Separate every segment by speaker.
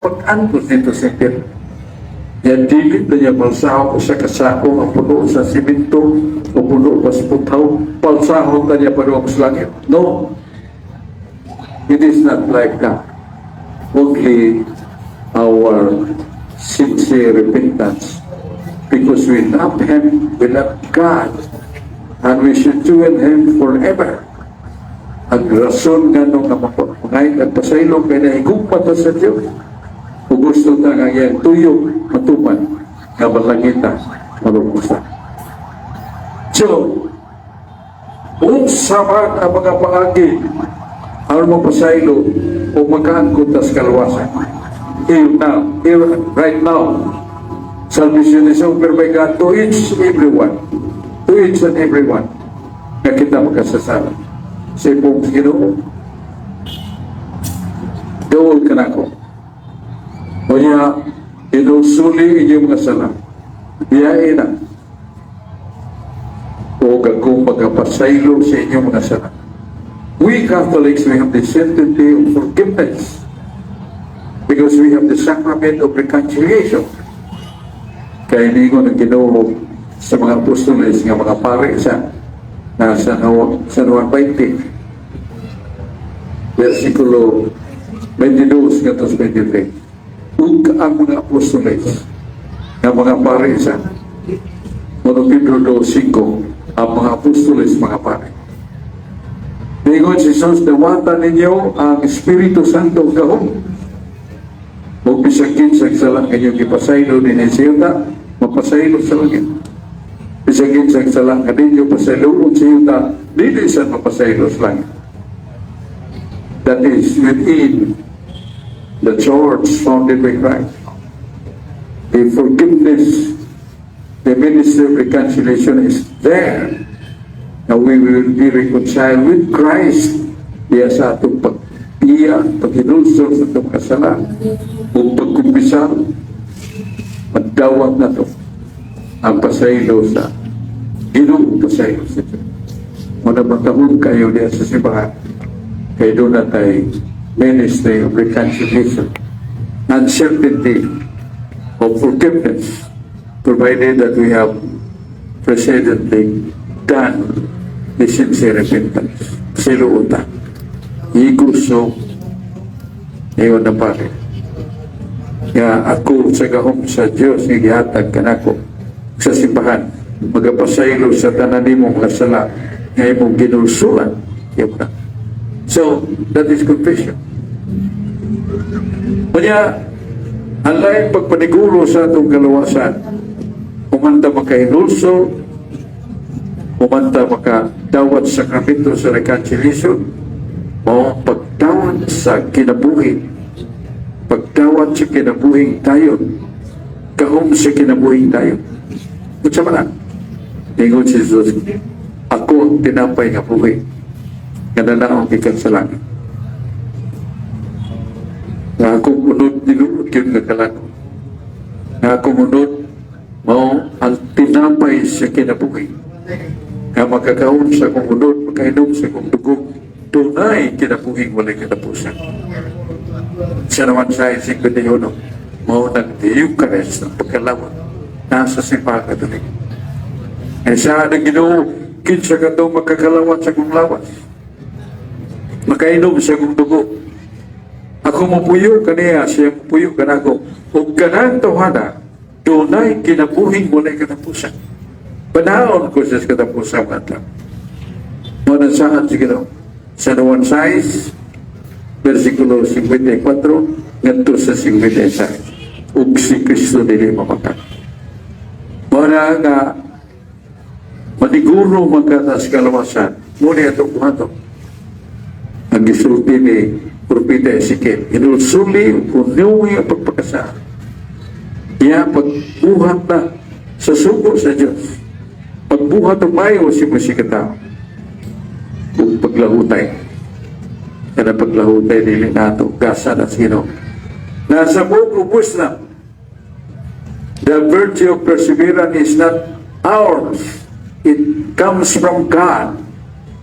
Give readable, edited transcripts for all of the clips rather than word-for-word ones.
Speaker 1: Pag-antos didto sa impyerno. Yan, dili na niya palsahon sa kasako nga puno sa simento o puno sa puthaw, palsahon na niya padung sa langit. No. It is not like that. Only our sincere repentance. Because we love Him, we love God, and we should join Him forever. Ang rason nga nung nga mapangayog at pasaylo kay nahigugma ta sa Diyos. Ug gusto ta nga iyang tuyo matuman nga malangita malumusa. So, unsa man ang mga paagi aron mapasaylo o makaangkon ta sa kaluwasan? Here now, here right now, salvation is offered by God to each everyone, to each and everyone, nga kita makasasala. Sa ipong Ginoo, duol ka nako. Unya, hinulsuli inyong mga sala. Biyain na. O akong magapasaylo sa inyong mga sala. We Catholics, we have the certainty of forgiveness because we have the sacrament of reconciliation. Kaya niingon ang Ginoo sa mga apostoles nga mga pare sa nasa San Juan 20, versikulo 22 ngadto sa 23. Ug ang mga apostoles nga mga pare sa 1 Pedro 2:5, ang mga apostoles mga pare. Ningon si Jesus, "Dawatan ninyo ang Espiritu Santo gahom. Ug bisag kinsang sala inyong gipasaylo dinhi sa yuta, mapasaylo sa langit. Bisag kinsang sala nga ninyo pasayloon sa yuta, dili sa mapasaylo sa langit." That is within the church founded by Christ. The forgiveness, the ministry of reconciliation is there. Now we will be reconciled with Christ diya sa atong pagbiya, paghinulsol sa atong kasala, ug pagkumpisal, magdawat nato ang pasaylo sa Ginoo, pasaylo sa Diyos. Muna matahong kayo diya sa simbahan, kay duna tay ministry of reconciliation and certainty of forgiveness, provided that we have precedently done the sincere repentance. Siluutan. Iguso ingon na pare. Nga ako sa gahom sa Diyos nga gihatag kanako sa simbahan magapasaylo sa tanan nimong mga sala nga imong ginulsulan. Yun na. So, that is confession. Kanya, ang laing pagpaniguro sa atong kaluwasan, human ta makahinulsol, human ta makadawat sa sakramento sa reconciliation, mao ang pagdawat sa kinabuhi. Pagdawat sa kinabuhing dayon. Gahom sa kinabuhing dayon. Unsa man na? Ingon si Jesus, "Ako ang tinapay nga buhi, nga nanaog gikan sa langit. Nga akong unod tinuod gyud nga kalan-on. Nga akong unod mao ang tinapay sa kinabuhi. Nga makakaon sa akong unod, makainom sa akong dugo, dunay kinabuhing walay katapusan." Sa naman sa 51, mao nang the Eucharist, ang pagkalawat, nasa simbahan Katoliko. Eh sa ang Ginoo, "Kinsa kato makakalawat sa akong lawas, makainom sa akong dugo? Ako mopuyo kaniya, siya mopuyo kanako. Ug kanang tawhana, dunay kinabuhing walay katapusan." Panahon ko sa katapusan nga adlaw. Mao na saan si Ginoo. San Juan 6, versikulo 54, ngadto sa 56. Ug si Kristo dili mapatay. Mao na nga maniguro man ka sa kalawasan, mao ni atong buhaton. Ang gisulti ni Propeta Ezekiel, "Hinulsuli punuhi ang pagpakasala." Iya pagbuhat na sa sugo sa Diyos. Pagbuhat ng mayo si musika tao. Ug paglahutay. Kada paglahutay dili nato gasa na sa Ginoo. Nasa Book of Wisdom, the virtue of perseverance is not ours. It comes from God.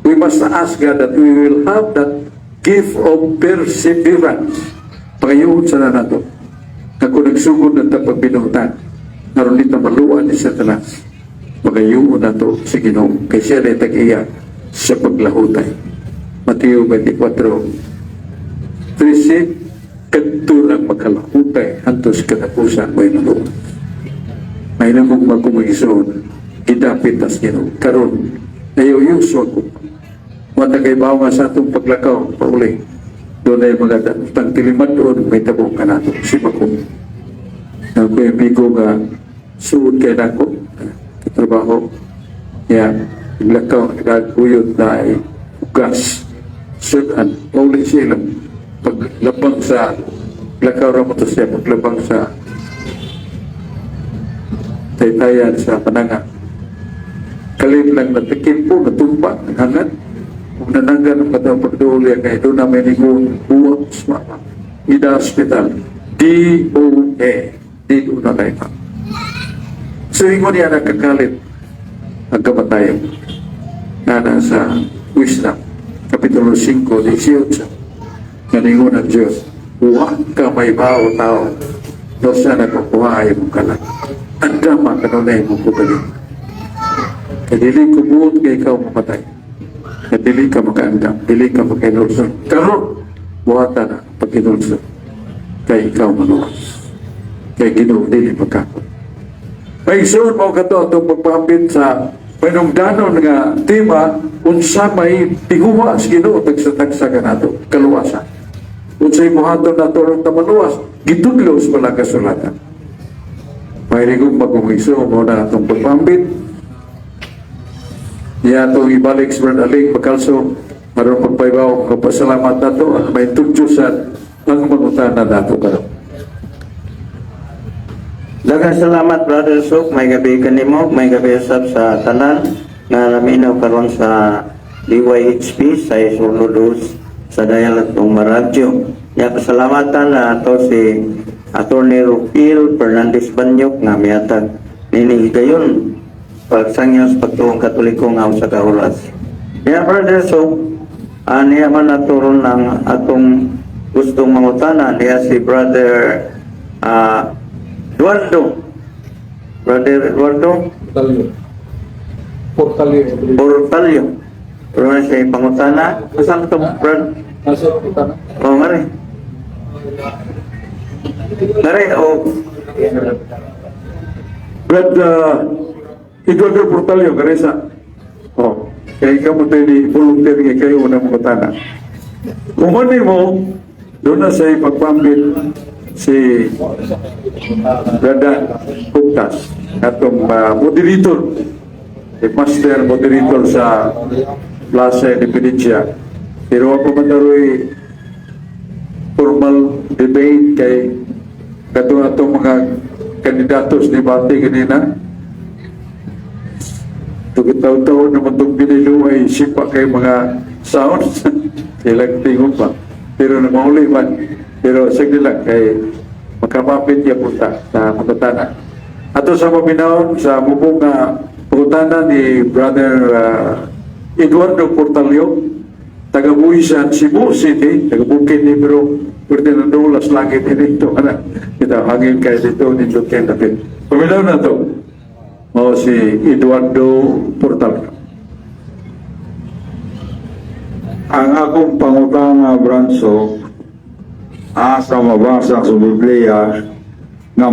Speaker 1: We must ask God that we will have that gift of perseverance. Pangayuon sa na nato. Nga kung nagsugod na ta pagbinuhatan, aron di ta maluan ni Satanas, makayuon na to sa Ginoo kay siya na tag-iya sa paglahutay. Mateo 24:13, "Kadto lang makalahutay hantos katapusan mo'y maluan." May namong magkumag-ison, gidapit tas Ginoo. Karon, ayaw yuso ako. Wala kay bawa sa atong paglakaw, pauli. Doon ay mga tangtiliman doon, may tabong ka nato. Si Bako. Ako yung amigo nga, suod kay nako, katrabaho. Ya, paglakaw, nagaguyot na ay gas. Sudan, pauli sila. Paglabang sa, lakaw ra mo to siya, paglabang sa taytayan sa pananga. Kalit lang natikim po, natumba, naghangat. Kung nananggan ang katawang pagduol kay doon na may ningon, buwak, smama. Ida hospital, DOA, di doon na kayo. So ingon niya nakakalit ang kamatayon na nasa Wisdom, Kapitulo 5, 18. Kaningon ang Diyos, "Wa ka may bao tao, no sa nagkukuha ay mong kalag. Andama kanunay mong kugaling. Kaya dili ko buot kay ikaw mamatay. Kaya dili ka makaandam, dili ka makainulson. Karon, buhatan na pagkinulson. Kay ikaw maluwas. Kay Ginoo dili magkakot." May isuon mo kato atong pagpapit sa panungdanon nga tema, unsa may tinguha sa Ginoo tagsa-tagsa kanato kaluwasan. Unsay buhaton nato aron ta maluwas, gitudlo sa mga kasulatan. Mahilig magkumiso mo na atong pagpambit. Niya atong ibalik sa Brad Aling Makalso aron pagpaybaw kapasalamat nato ang may sa ang mangutana nato karon.
Speaker 2: Daghang salamat, Brother Sok, may gabi kanimo, may gabi usab sa tanan nga naminaw karon sa DYHP sa Isulodos sa Dayal atong radyo. Ya, pasalamatan na ato si Attorney Ruquil Fernandez Banyok nga mihatag nini higayon pagsangyaw sa pagtuong Katoliko nga usa ka oras. Ya, Brother Sok, niya man naturon ng atong gustong mangutana niya si Brother Eduardo. Brother Eduardo.
Speaker 3: Portalio. Portalio.
Speaker 2: Portalio. Pero na siya pangutana. Asan to, Brad?
Speaker 3: Nasa putana.
Speaker 2: Oh, ngari. Ngari, oh.
Speaker 1: Brad Eduardo Portalio, Karesa. Oh, kaya ikaw mo tayo ni volunteer nga kayo unang mangutana. Kung ano mo, doon na sa pagpambit si Brada Kuktas, atong moderator, si master moderator sa Plaza Independencia. Pero ako man daroy formal debate kay katong atong mga kandidatos debate kanina. Tugit taon-taon naman itong binilo ay sipa kay mga sounds. Ilang tingog pa. Pero namauli man. Pero sige lang kay makapapit ya punta sa pangutana. Ato sa paminawon sa mubong nga pangutana ni Brother Eduardo Portalio, taga Buisan, Cebu City, taga Bukid ni pero pwede na dulas langit ini ito. Ana, kita hangin kay dito nindot kay dapit. Paminaw na to. O si Eduardo Portalio.
Speaker 4: Ang akong pangutana, Branso, asa mabasa sa Biblia nga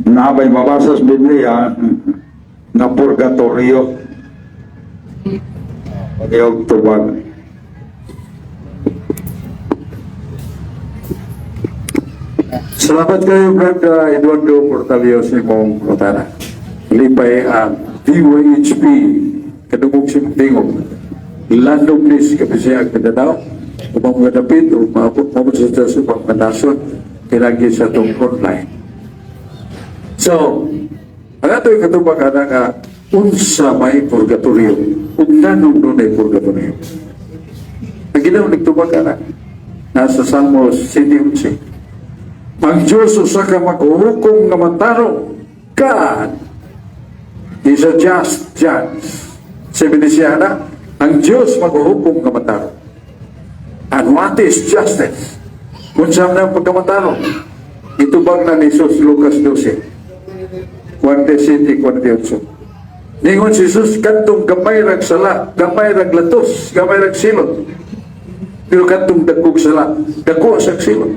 Speaker 4: nabay mabasa sa Biblia nga purgatorio? Pagayog tubag.
Speaker 1: Salamat kayo, Brad Eduardo Portalio, sa imong pangutana. Lipay ang DYHP kadungog sa imong tingog. Landong ni sa Kabisaya Mindanao, upang mga dapit o maabot maabot sa sa ubang mga nasod kinagi sa itong online. So, ang ato yung katubang ana nga unsa may purgatorio ug nganong dunay purgatorio. Ang Ginoo nagtubag ana nasa Salmos 111. Ang Diyos usa ka maghuhukom nga matarong. God is a just judge. Sabi ni siya na, ang Diyos maghuhukom nga matarong. And what is justice? Kung saan na ang pagkamatarong? Gitubag na ni Jesus, Lucas 12, 47, 48. Ningon si Jesus, kadtong gamay rag sala, gamay rag latos, gamay rag silot. Pero kadtong dagkog sala, dako sa silot.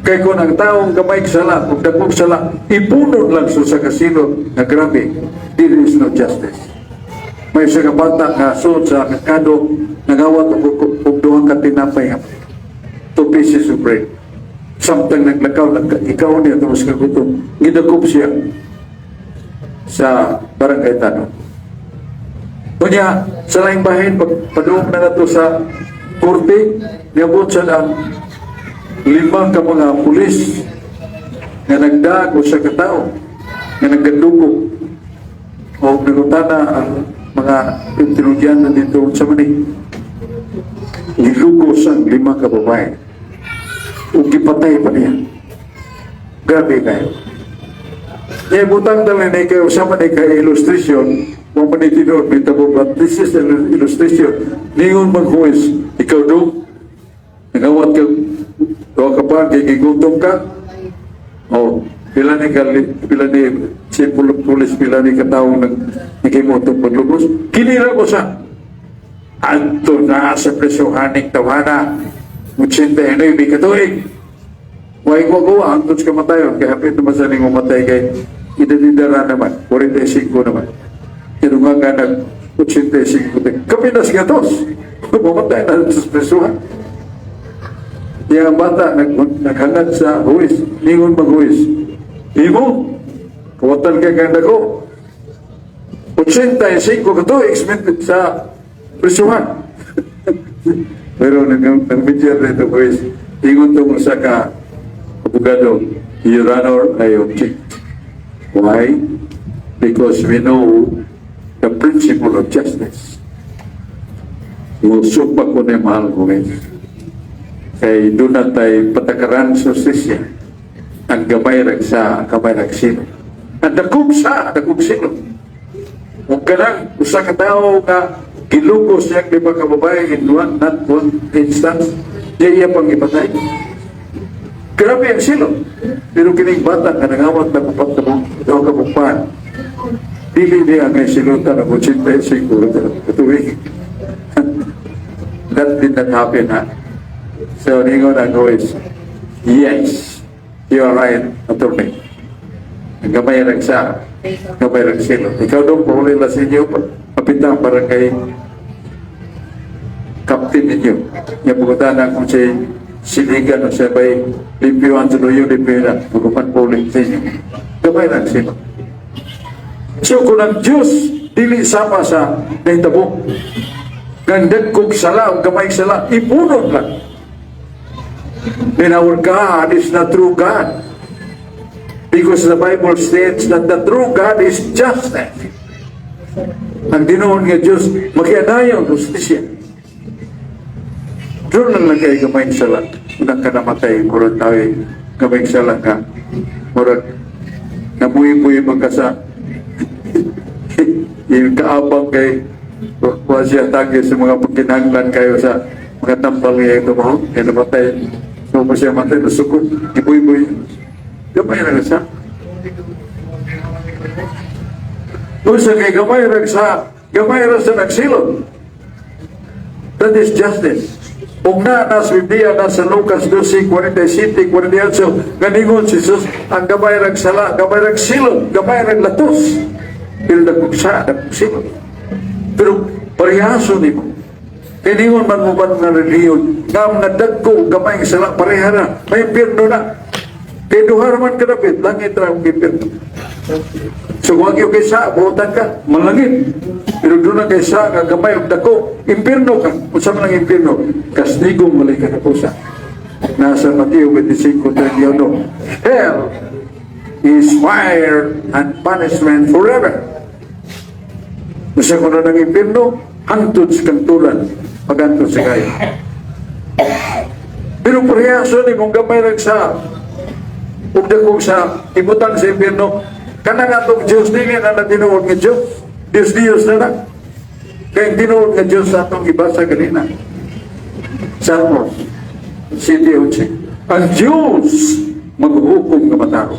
Speaker 1: Kay kung ang taong gamay sala, kung dagkog sala, ipunon lang sa kasilot na grabe, there is no justice. May isa ka bata nga suod sa merkado, nagawat og duha ka tinapay nga two pieces of bread. Samtang naglakaw, ikaw niya tapos kagutom, gidakop siya sa barangay tanod. Kunya, sa laing bahin, pag padung na nato sa korte, niabot siya ang lima ka mga pulis nga nagdaag o sa katao nga naggandugo o nangutana ang mga tinugyan na dito sa mani, gilugos ang lima ka babae o gipatay pa niya. Grabe kayo. Niya butang dali na kayo sa man kay illustration mo man ni tinuod bitabo, but this is an illustration. Ningon maghuwes, ikaw do nagawat ka duha ka pa kay gigutom ka, oh, pila ni pila ni si pulis, pila ni katawong nag naghimo itong paglugos kini ra ko sa anto na sa presohaning tawhana 89 ka tuig. Way ko ko hangtod sa kamatayon kay hapit naman sa ning mamatay kay idadidara naman 45 naman, pero nga nga nag 85 kapinas gatos mamatay na sa presuhan. Yang ang bata naghangad sa huwis, ningon maghuwis. Imo, kawatan kay kang dako. 85 ka tuig sa presuhan. Pero nag-media dito huwis, ingon tong sa ka abogado, "Your Honor, I object." Why? Because we know the principle of justice. Musupa ko na mahal ko guys. Kay doon na tayo patakaran sa hustisya. Ang gamay rag sa, ang gamay rag sino. Ang dakog sa, dakog sino. Huwag ka lang, usa ka tao nga gilugos siyang lima ka babae in one, not one instance, di iya pang ipatay. Grabe ang silot. Pero kining bata nga nangawat na kupat na mo, daw ka bukpan. Dili niya ngay silutan ang 85 katuig. That did not happen, ha? So, ningon ang huwes, "Yes, you are right, attorney. Ang gamay rag sa, gamay rag silot. Ikaw doon, pahuli na sa inyo, kapitang barangay captain ninyo. Nga bukutan na kung si siligan o siya ba'y limpyohan sa luyo, limpyo na, bukupan puli sa inyo. Gamay rag silot." So, kung ang Diyos dili sama sa nahitabo, gandag kog sala, o gamay sala, ipunod lang. Then our God is not true God. Because the Bible states that the true God is justice. Ang tinuod nga Diyos, makianayon, hustisya. Doon lang lang kay gamay sala. Unang ka namatay, murag tayo gamay sala ka. Murag, nabuhi-buhi man ka sa yung kaabang kay wa siya tagi sa mga pagkinahanglan kayo sa mga tambal nga ito mo, kaya namatay. So, pa siya matay, nasukod, ibuy-buy. Gamay ra sa. Unsa kay gamay ra sa, gamay ra sa nagsilot. That is justice. Ug na nas Biblia na sa Lucas 12, 47, 48, ganingon si Jesus, ang gamay rag sala, gamay rag silot, gamay rag latos. Pero dagkog sa, dagkog silot. Pero parehaso nimo. Kay ningon man mo ba nga relihiyon, nga mga dagko, gamay sala, pareha na, may impyerno na. Kay duha ra man kadapit, langit ra ang impyerno. So kung ang kay sa, buotan ka, malangit. Pero doon na kay sa, nga gamay og dako, impyerno ka. Unsa man ang impyerno? Kastigong walay katapusan. Nasa Mateo 25:31. Hell is fire and punishment forever. Basta kung ano ng impyerno, hangtod sa kangtulan, pagantod sa kayo. Pero parehaso ni mong gamay lang sa ug dagkong sa ibutang sa impyerno, kanang atong Diyos dili na na tinuod nga Diyos. Diyos Diyos na na. Kaya tinuod nga Diyos sa atong ibasa ganina. Salmos 7:11. Ang Diyos Maghukom nga matao.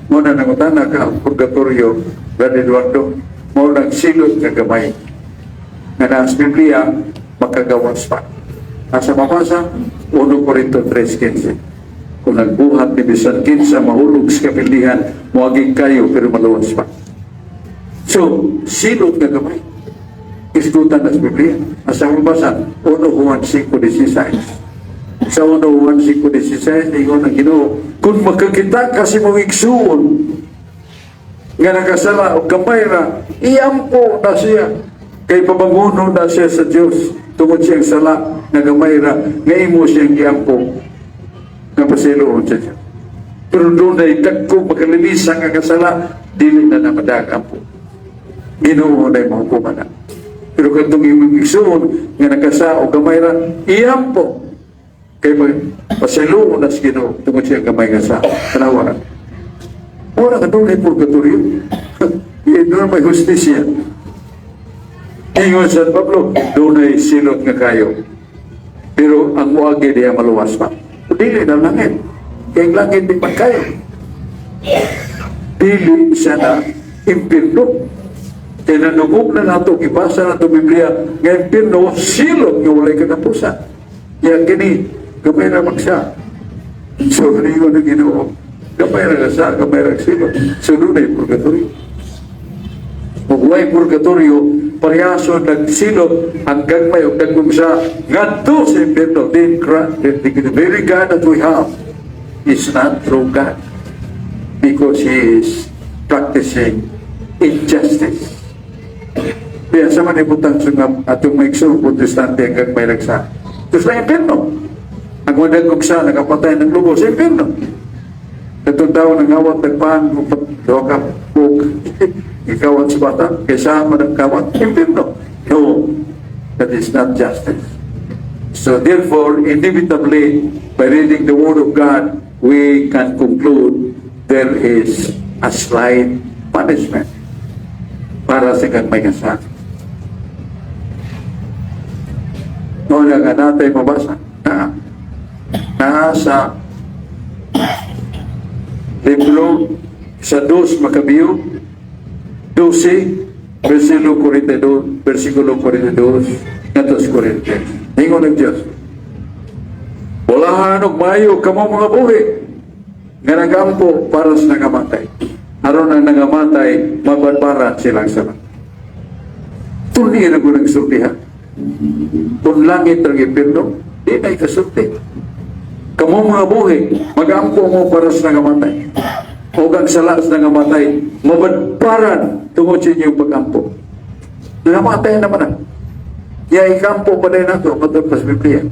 Speaker 1: Mao na nangutana ka ang purgatorio, Brother Eduardo, mao nang silot nga gamay. Nga naa sa Biblia, makagawas pa. Asa mabasa? 1 Corinto 3:15. Kung nagbuhat ni bisan kinsa mahulog sa kapildihan, moaging kayo pero maluwas pa. So, silot nga gamay. Isgutan na sa Biblia. Asa mabasa? 1 Juan 5:16. Sa 1 Juan 5:16, ingon ang Ginoo, kung makakita ka sa imong igsuon, nga nakasala o gamay ra, iampo na siya. Kay pabanguno na siya sa Diyos tungod siyang sala nga gamay ra, nga imo siyang giampo nga pasiloon sa Diyos. Pero dunay dagko makalilisan nga kasala, dili na namadag ampo. Ginoo na mahukuman na. Pero katong imong igsuon nga nakasa o gamay ra, iampo. Kay pasiloon na sa Ginoo tungod siyang gamay nga sa tanawa. Wala ka doon ay purgatorio. Doon may hustisya. Ingon San Pablo, dunay silot nga kayo. Pero ang muagi diya maluwas pa. Dili na langit. Kay ang langit di man kayo. Dili siya na impirno. Kaya nanugog na nato, gibasa na ito Biblia, nga impirno, silot nga walay katapusan. Kaya kini, gamay ra man siya. So, ningon ng Ginoo, gamay ra sa, gamay ra silot. So, dunay purgatorio. Kung way purgatorio, parehaso nagsilot ang gagmay o dagkong sa ngadto sa impyerno. Then, the very God that we have is not true God because He is practicing injustice. Kaya sa man ibutang sa nga atong may Protestante ang gagmay ragsa. Terus na impyerno. Ang madagkong sa nakapatay ng lubos sa impyerno. Katong tao nangawat nagpaan duha ka buok ikawat sa bata kaysa man ang kawat impyerno. No, that is not justice. So therefore, inevitably, by reading the Word of God, we can conclude there is a slight punishment para sa gagmay nga sa. Noon nga natin mabasa na nasa libro sa 2 Macabeo 12 versikulo 42, versikulo 42 ngadto sa 43. Ingon ng Diyos, "Bulahan og maayo kamo mga buhi nga nagampo para sa nangamatay. Aron ang nangamatay mabadbaran silang sama." Tuni na ko nagsultihan. Kung langit ang impirno, di na ikasulti. Kamo mga buhi, magampo mo para sa nangamatay. O ang sala sa nangamatay, mabadbaran tungod sa inyong pagampo. Namatay naman na. Ya ikampo pa din nato, matod pa sa Biblia.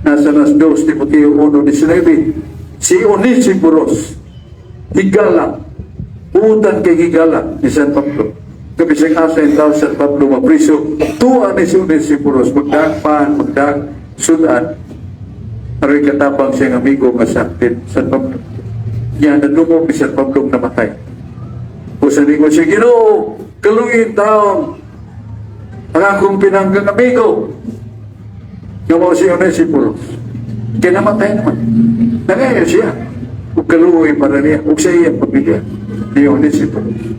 Speaker 1: Nasa nas 2 Timoteo 1:19, si Onesiphorus, higala, putan kay higala ni San Pablo. Kabisang asa yung tao San Pablo mapriso, tuwa ni si Onesiphorus, magdagpan, magdag, sudan, aroy katapang siyang amigo nga San Pablo. Yan, nadungog ni San Pablo namatay. Kung sa ningon siya, "Ginoo, kaluyin taon ang akong pinanggang amigo." Nga mao si Onesiphorus. Kinamatay naman. Nangayon siya. Ug kaluoy para niya, ug sa iyang pamilya ni Onesiphorus.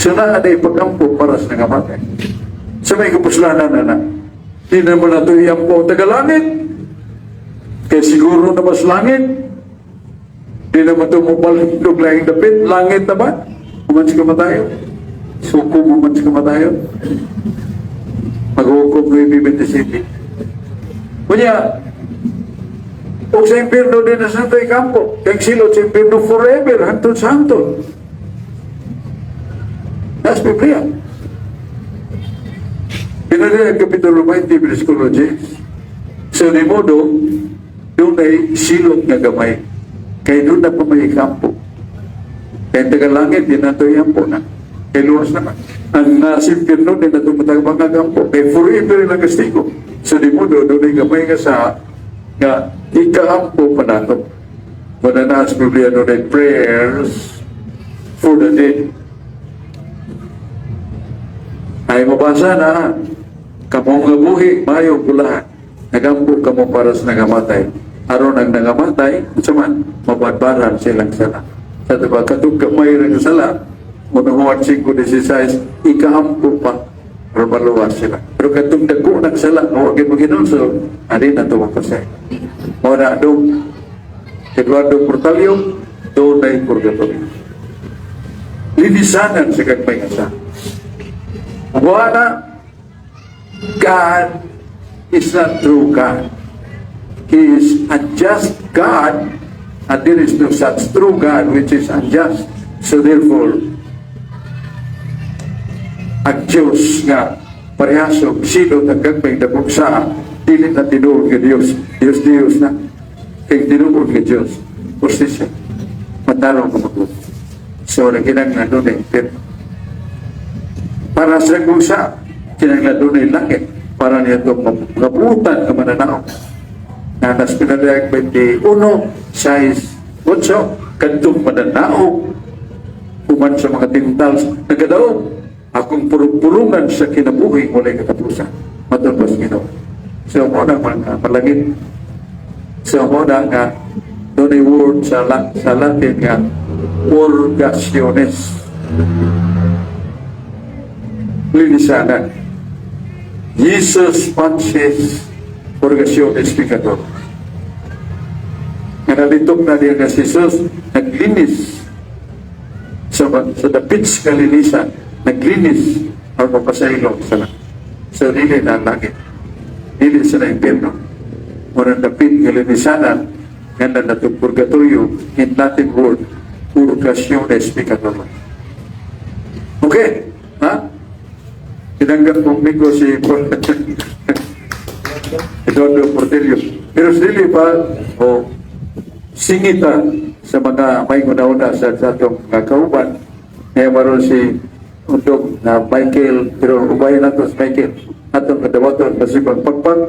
Speaker 1: So naa day pagampo para sa nangamatay. Sa may kapuslanan na na, di naman nato iyampo ang tagalangit. Kaya siguro na mas langit. Di naman ito mo palindog lahing dapit. Langit na ba? Human sa kamatayo. Suko mo man sa kamatayo. Maghukom 9:27. Kunya, o sa impyerno din na sa ito'y kampo. Kaya silot sa impyerno forever, hantod sa hantod. That's Biblia. Pinag Kapitulo 20, versikulo 10. So, ni modo, dunay silot nga gamay. Kay doon na pa may kampo. Kay tagalangit, di na ito po na. Kay luwas naman. Ang nasa impyerno, di na ito matagabang nga kampo. Kay forever lang kastigo. So, di modo, dunay gamay nga sa nga ikaampo pa nato. Wala na sa Biblia dunay prayers for the dead. Ay mabasa na, kamong nga buhi, mayo bulahan. Nagampo kamo para sa nangamatay. Aron ang nangamatay, unsa man, mabadbaran silang sala. Sa diba, katong gamay ra nga sala, 1 Juan 5:16, ikaampo pa aron maluwas sila. Pero katong dako ng sala, nga wa gyud maghinulsol, ani na to mapasay. Mao na dong Eduardo Portalio, dunay purgatorio. Linisanan sa gagmay nga sa. Wala, God is not true God. He is unjust God, and there is no such true God which is unjust. So therefore, ang Diyos nga parehasog silot ang gagmay dakong saa, dili na tinuod nga Diyos. Diyos Diyos na. Kay tinuod nga Diyos. Hustisya. Matarong ka mag. So, nagkinahanglan dunay impyerno. Para sa gusa, kinahanglan dunay langit para niya itong mabutan nga mananaog. Na nas pinadayag 21, 6, 8, kadtong mananaog human sa mga Gentiles, nagadaog akong purong-purungan sa kinabuhi walay katapusan. Matod pas Ginoo. So mo na mga malangit. So mo na nga dunay word sa Latin nga purgationes. Linisanan. Jesus pacis purgationes peccator. Nga nalitok na diya nga si Jesus, naglinis sa dapit sa kalinisan, naglinis ang mapasaylo sa langit. So, dili na ang langit. Dili sa na impyerno. Murang dapit nga linisanan, nga na natong purgatorio, in Latin word, purgationes peccatorum. Okay, ha? Tinanggap kong migo si Eduardo Portillo. Pero dili pa, o singita sa mga may una-una sa atong mga kauban. Ngayon maroon si Undog na Michael, pero ubayin nato si Michael. Atong kadawaton kasi pagpagpag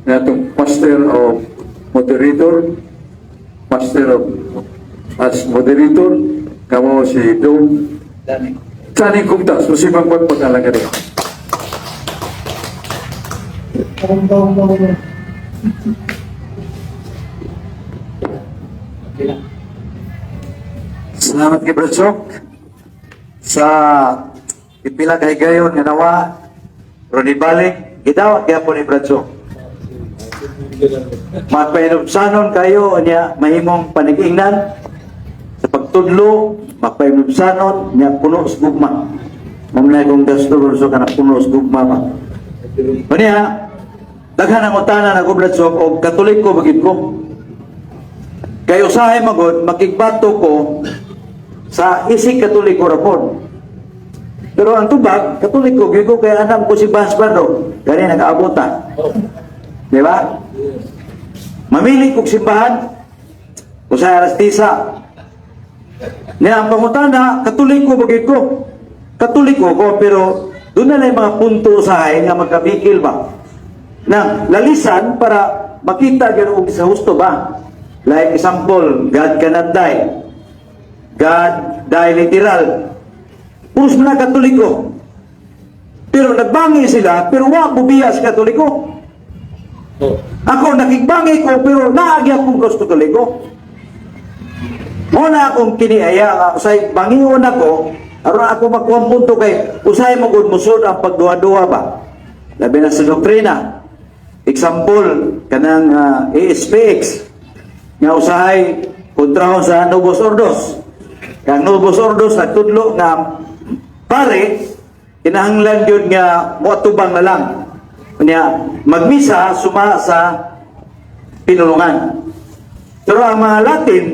Speaker 1: na atong master of moderator, master of as moderator, kamo si Dong Tani Kumtas, musibang pagpag alaga rin.
Speaker 5: Salamat kay Brad Sok sa pipila kay gayon nga nawa pero nibalik gidawat gyapon ni Brad Sok. Magpahinubsanon kayo niya mahimong panig-ingnan sa pagtudlo, magpahinubsanon niya puno sa gugma. Mamnay kong gasto Brad Sok kana puno sa gugma ba. Unya daghan ang utana na ko, Brad Sok, og Katoliko bagid ko. Kay usahay magod makigbato ko sa isig Katoliko ra pod. Pero ang tubag, Katoliko, gyud ko kay anak ko si Bas Bando, gani nag-aabota. Di ba? Mamili kog simbahan, usahay alas tisa. Niya ang pangutana, Katoliko bagid ko. Katoliko ko, pero doon na lang yung mga punto usahay nga magkabikil ba. Na lalisan para makita gyud og sa husto ba. Like example, God cannot die. God die literal. Puros na Katoliko. Pero nagbangi sila, pero wa bubiya sa Katoliko. Ako, nakigbangi ko, pero naagi akong cross Katoliko. Muna akong kiniaya, nga usay bangion ako, aron ako makuha ang punto kay usay mo gud musod ang pagduha-duha ba. Labi na sa doktrina. Example, kanang ASPX, nga usahay kontrahon sa Novus Ordos. Kang Novus Ordos nagtudlo nga pare kinahanglan gyud nga moatubang na lang. Unya magmisa suma sa pinulungan. Pero ang mga Latin,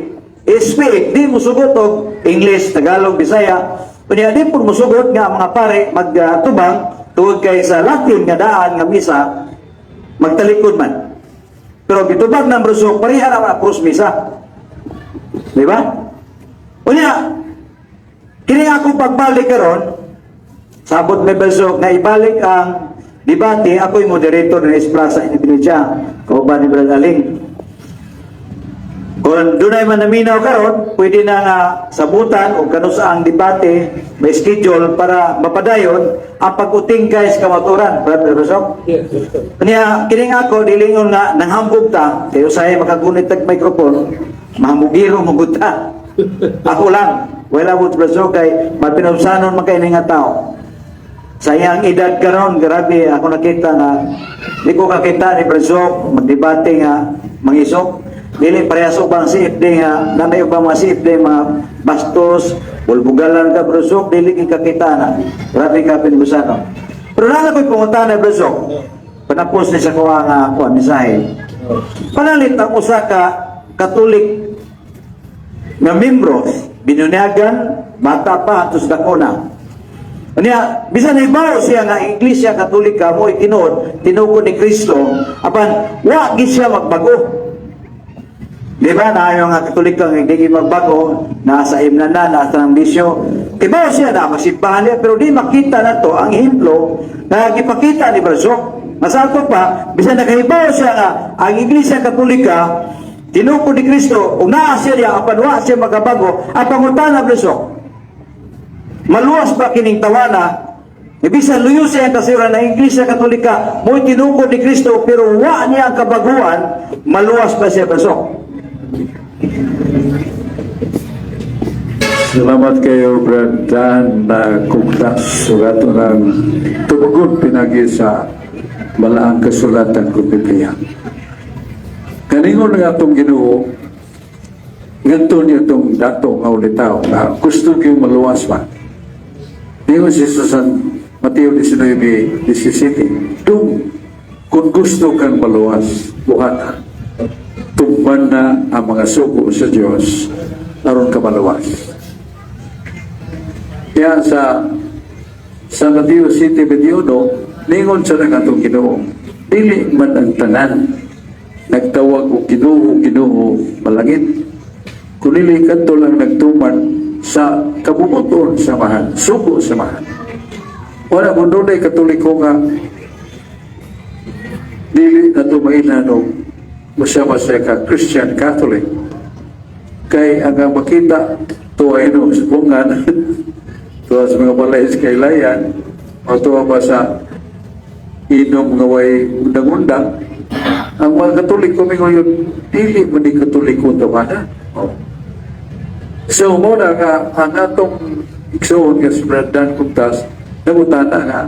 Speaker 5: SPX, di musugot og English, Tagalog, Bisaya. Unya di pud musugot nga ang mga pare magtubang tungod kay sa Latin nga daan nga misa magtalikod man. Pero gitubag ng brusok, pareha naman ang krus misa. Di ba? Unya, kini ako pagbalik karon, sabot may bersok na ibalik ang debate, ako'y moderator ng Esplaza Indonesia, kauban ni Brad Aling. Kung dunay manaminaw karon, pwede na nga sabutan o kanus ang debate, may schedule para mapadayon ang pag-utingkay sa kamatuoran. Brother Rusok?
Speaker 3: Yes, sir.
Speaker 5: Kanya, kining ako, dilingon nga, nanghambog ta, kayo sahay makagunit tag microphone, mahambugiro mo gud ta. Ako lang, wala mo braso kay mapinubsanon man kay nga tao. Sa iyang edad karon, grabe ako nakita nga di ko kakita ni Brazok magdebate nga mangisok. Dili parehas ubang CFD nga nanay ubang mga CFD, mga bastos, bulbugalan ka, Brazok, dili gyud kakita na. Grabe ka pinubsano. Pero naa ko'y pangutana, Brazok. Panapos ni sa kuha nga kuha mensahe. Panalit ang usa ka Katolik nga membro, binunyagan, bata pa atos dako na. Unya, bisan hibaw siya nga ang Iglesia Katolika mo tinuod, tinukod ni Kristo, apan wa gid siya magbago. Di ba na yung nga Katoliko nga hindi gid magbago, nasa imna na, nasa ng bisyo. Hibaw siya na magsimbahan niya, pero di makita na to ang ehemplo na gipakita ni Brazok. Masato pa, bisan nakahibaw siya nga ang Iglesia Katolika tinukod ni Kristo, ug naa siya diya, apan wa siya makabago, ang pangutana, Brazok, maluwas ba kining tawana? Bisan luyo siya ang kasira na Iglesia Katolika mo'y tinukod ni Kristo, pero wa niya ang kabaguhan, maluwas ba siya, Brazok?
Speaker 1: Salamat kayo, Brad Dan, na kumtas sugato ng tubagod pinagi sa balaang kasulatan ko Biblia. Kaningon nga atong Ginoo, nganto niya itong dato nga ulitaw na gusto kayong maluwas ba? Ningon si Jesus sa Mateo 19:17, "Dung, kung gusto kang maluwas, buhata. Tumban na ang mga sugo sa Diyos aron ka maluwas." Kaya sa Mateo 7:21, ningon sa nang atong Ginoo, "Dili man ang tanan nagtawag og Ginoo, Ginoo malangit, kunili kadto lang nagtuman sa kabumuton sa Amahan, sugo sa Amahan." Wala kung dunay Katoliko nga dili na tumaina no musama siya ka Christian Catholic. Kay ang makita tuwa ino sa bungan, tuwa sa mga balay sa kailayan, o tuwa ba sa inom nga way undang-undang, ang mga Katoliko mingon yun, dili mo ni Katoliko tawana. Oh. So, mo na nga, ang atong igsoon nga si Brad Dan Kumtas, nangutana nga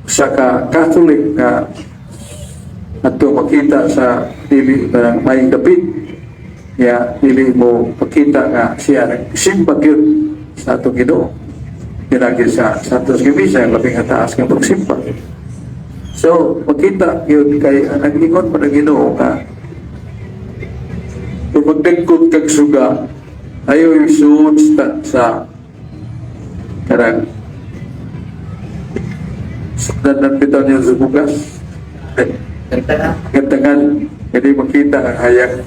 Speaker 1: sa ka Catholic nga ato makita sa dili na may dapit ya, dili mo pakita nga siya nagsimba gyud sa atong Ginoo pinagi sa Santos Misa, ang labing taas nga pagsimba. So makita gyud kay ang nag-ingon pa ng Ginoo nga kung magdagkot kag suga, ayaw isuot sa karang sukdan bitaw niya sa bugas. Gantangan, hindi makita ang hayag,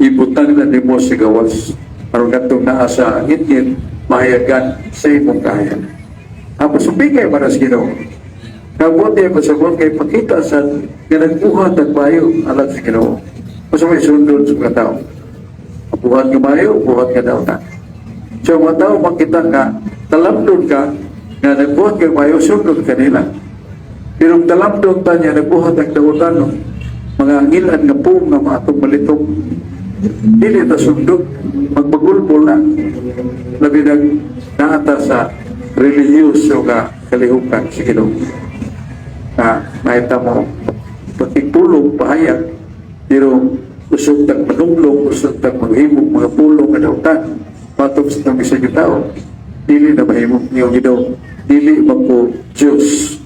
Speaker 1: ibutang na nimo sa gawas aron katong naa sa ngitngit mahayagan sa imong kahayag. Ang pasubigay para sa Ginoo. Kabuti ako sa kay pakita sa nga nagbuhat ang maayo alang sa Ginoo. Basta may sundon sa mga tao. Buhat nga maayo, buhat nga dautan. So mga tao makita nga talamdon ka nga nagbuhat ka maayo, sundon kanila. Pero kung talamdon ta niya nagbuhat ang dautan, no, mga ngilan nga pong nga maatong malitong, dili ta sundot, magbagulbol na. Labi nag naata sa relihiyoso nga kalihukan sa Ginoo. Na nakita mo, pakigpulong, pahayag, pero usog tag manumlong, usog tag maghimog mga pulong nga dautan, patong sa tang bisag tao, dili na mahimo niyo Ginoo, dili man ko Diyos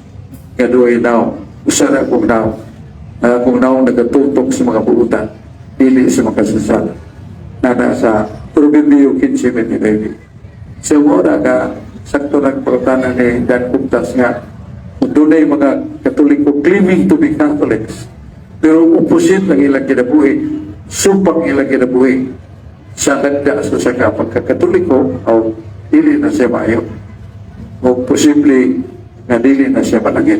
Speaker 1: nga duhay naong, usa na akong naong. Ang akong naong nagatutok sa mga buutan, dili sa makasasala. Nana sa Proverbio 15:29. So mo na ka, sakto lang pagkatanan ni Dan Kumtas nga, kung dunay mga Katoliko claiming to be Catholics, pero opposite ang ilang kinabuhi, supang ilang kinabuhi, sa lagda sa saka pagkakatoliko, o dili na siya maayo. O posible nga dili na siya malangit.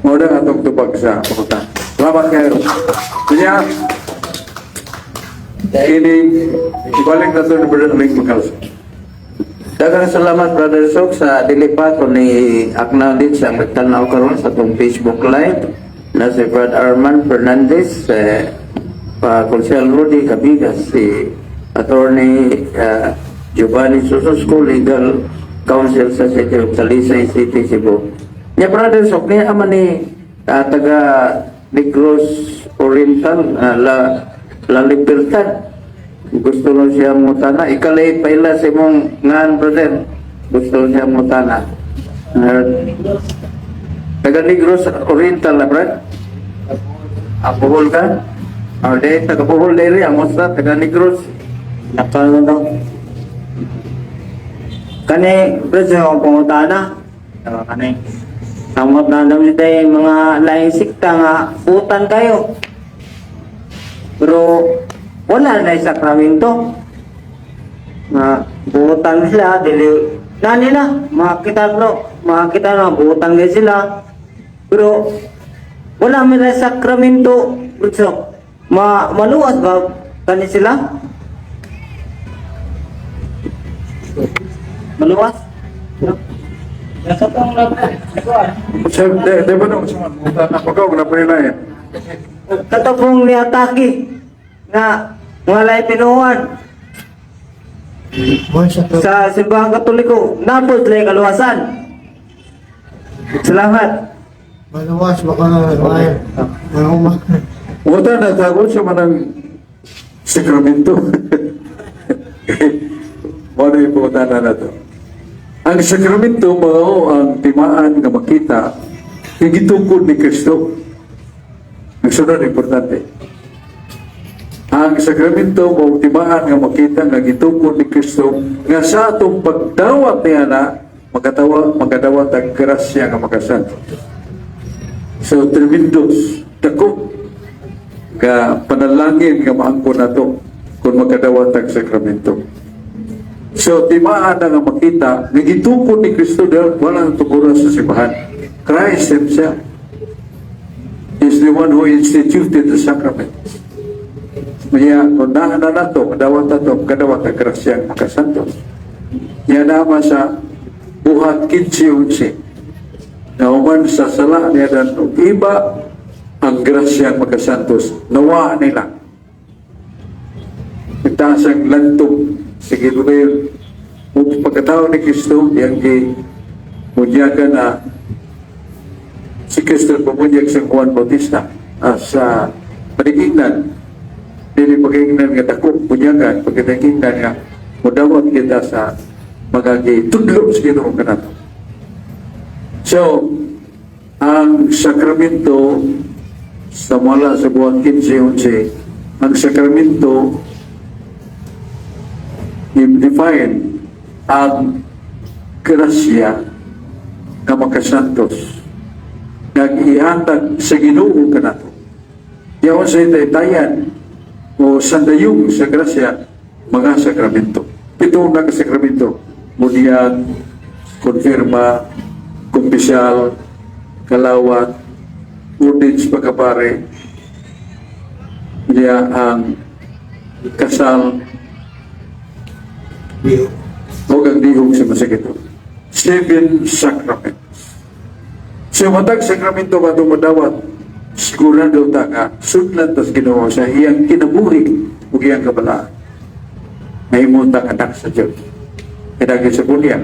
Speaker 1: Mao na atong tubag sa pangutana. Salamat kayo. Kanya, Kini ibalik na to ni Brother Ling Makalsa.
Speaker 2: Daghang salamat, Brother Sok, sa dili pa ko ni acknowledge ang nagtanaw karon sa atong Facebook Live na si Brad Arman Fernandez, eh, pa Konsehal Rudy Cabigas, si Attorney Giovanni Sususco, Legal Counsel sa City of Talisay City, Cebu. Nya, Brother Sok, niya man ni taga Negros Oriental, La Libertad. Gusto lang siya mutana. Ikalay pa ila sa imong ngan, brother. Gusto siya mutana. Taga Negros Oriental na, brad? Ah, Bohol ka? Ah, di, taga Bohol diri. Ang usa, taga Negros.
Speaker 6: Nakano daw. Kani, brad, sa akong pangutana. Kani. Samot na naman tayo mga laing sikta nga utan kayo. Pero wala na sakramento. Nga buutan sila, dili na nila, makita no, makita na buutan din sila. Pero wala man na sakramento, so, maluwas ba kani sila? Maluwas?
Speaker 3: Nasa tong lahat.
Speaker 1: Sir, di ba nung sa mga na pagkaw na pa nila eh.
Speaker 6: Katapong niatake nga walay tinuan sa Simbahang Katoliko, napod lay kaluwasan. Salamat.
Speaker 7: Maluwas, baka may may
Speaker 1: Wala na tago sa manang sakramento. Wala yung pangutana na to. Ang sakramento mao ang timaan nga makita yung gitukod ni Kristo. Ang sunod, importante. Ang sakramento mao ang timaan nga makita nga gitukod ni Kristo nga sa atong pagdawat niya na makatawa makadawat ang grasya nga makasanto. So tremendous dako nga panalangin nga maangkon nato kung makadawat ang sakramento. So timaan na nga makita nga gitukod ni Kristo dahil wala nang tuguran sa simbahan. Christ himself is the one who instituted the sacrament. Kaya kung naa na nato, kadawat nato, kadawat ang grasya ang makasantos. Yan naman sa Buhat 15:11. Nauman sa sala niya dan og iba ang grasya ang makasantos. Nawa nila. Nagtaas ang lantog. Sige, kayo. Ug pagkatao ni Kristo, yang gi munyagan na si Kristo pumunyag sa Juan Bautista sa panigingnan. Dili pagingnan nga dako munyagan, pagkatagingnan nga mudawat kita sa mga gitudlo sa Ginoo kanato. So, ang sakramento sa mula sa Buhat 15:11, ang sakramento i-define ang grasya nga makasantos nag-ihatag sa Ginoo kanato. Yaon sa itaytayan o sandayong sa grasya mga sakramento. Pito na ka sakramento. Bunyag, konfirma, kumpisal, kalawat, ordins pagkapare, niya ang kasal, o ang dihog sa masakit. Seven sacraments. Sa matag sakramento ba madawat, sigurado ta nga sudlan tas Ginoo sa iyang kinabuhi ug iyang kabalaan. Mahimo tang anak sa Dios. Pinagi sa bunyag.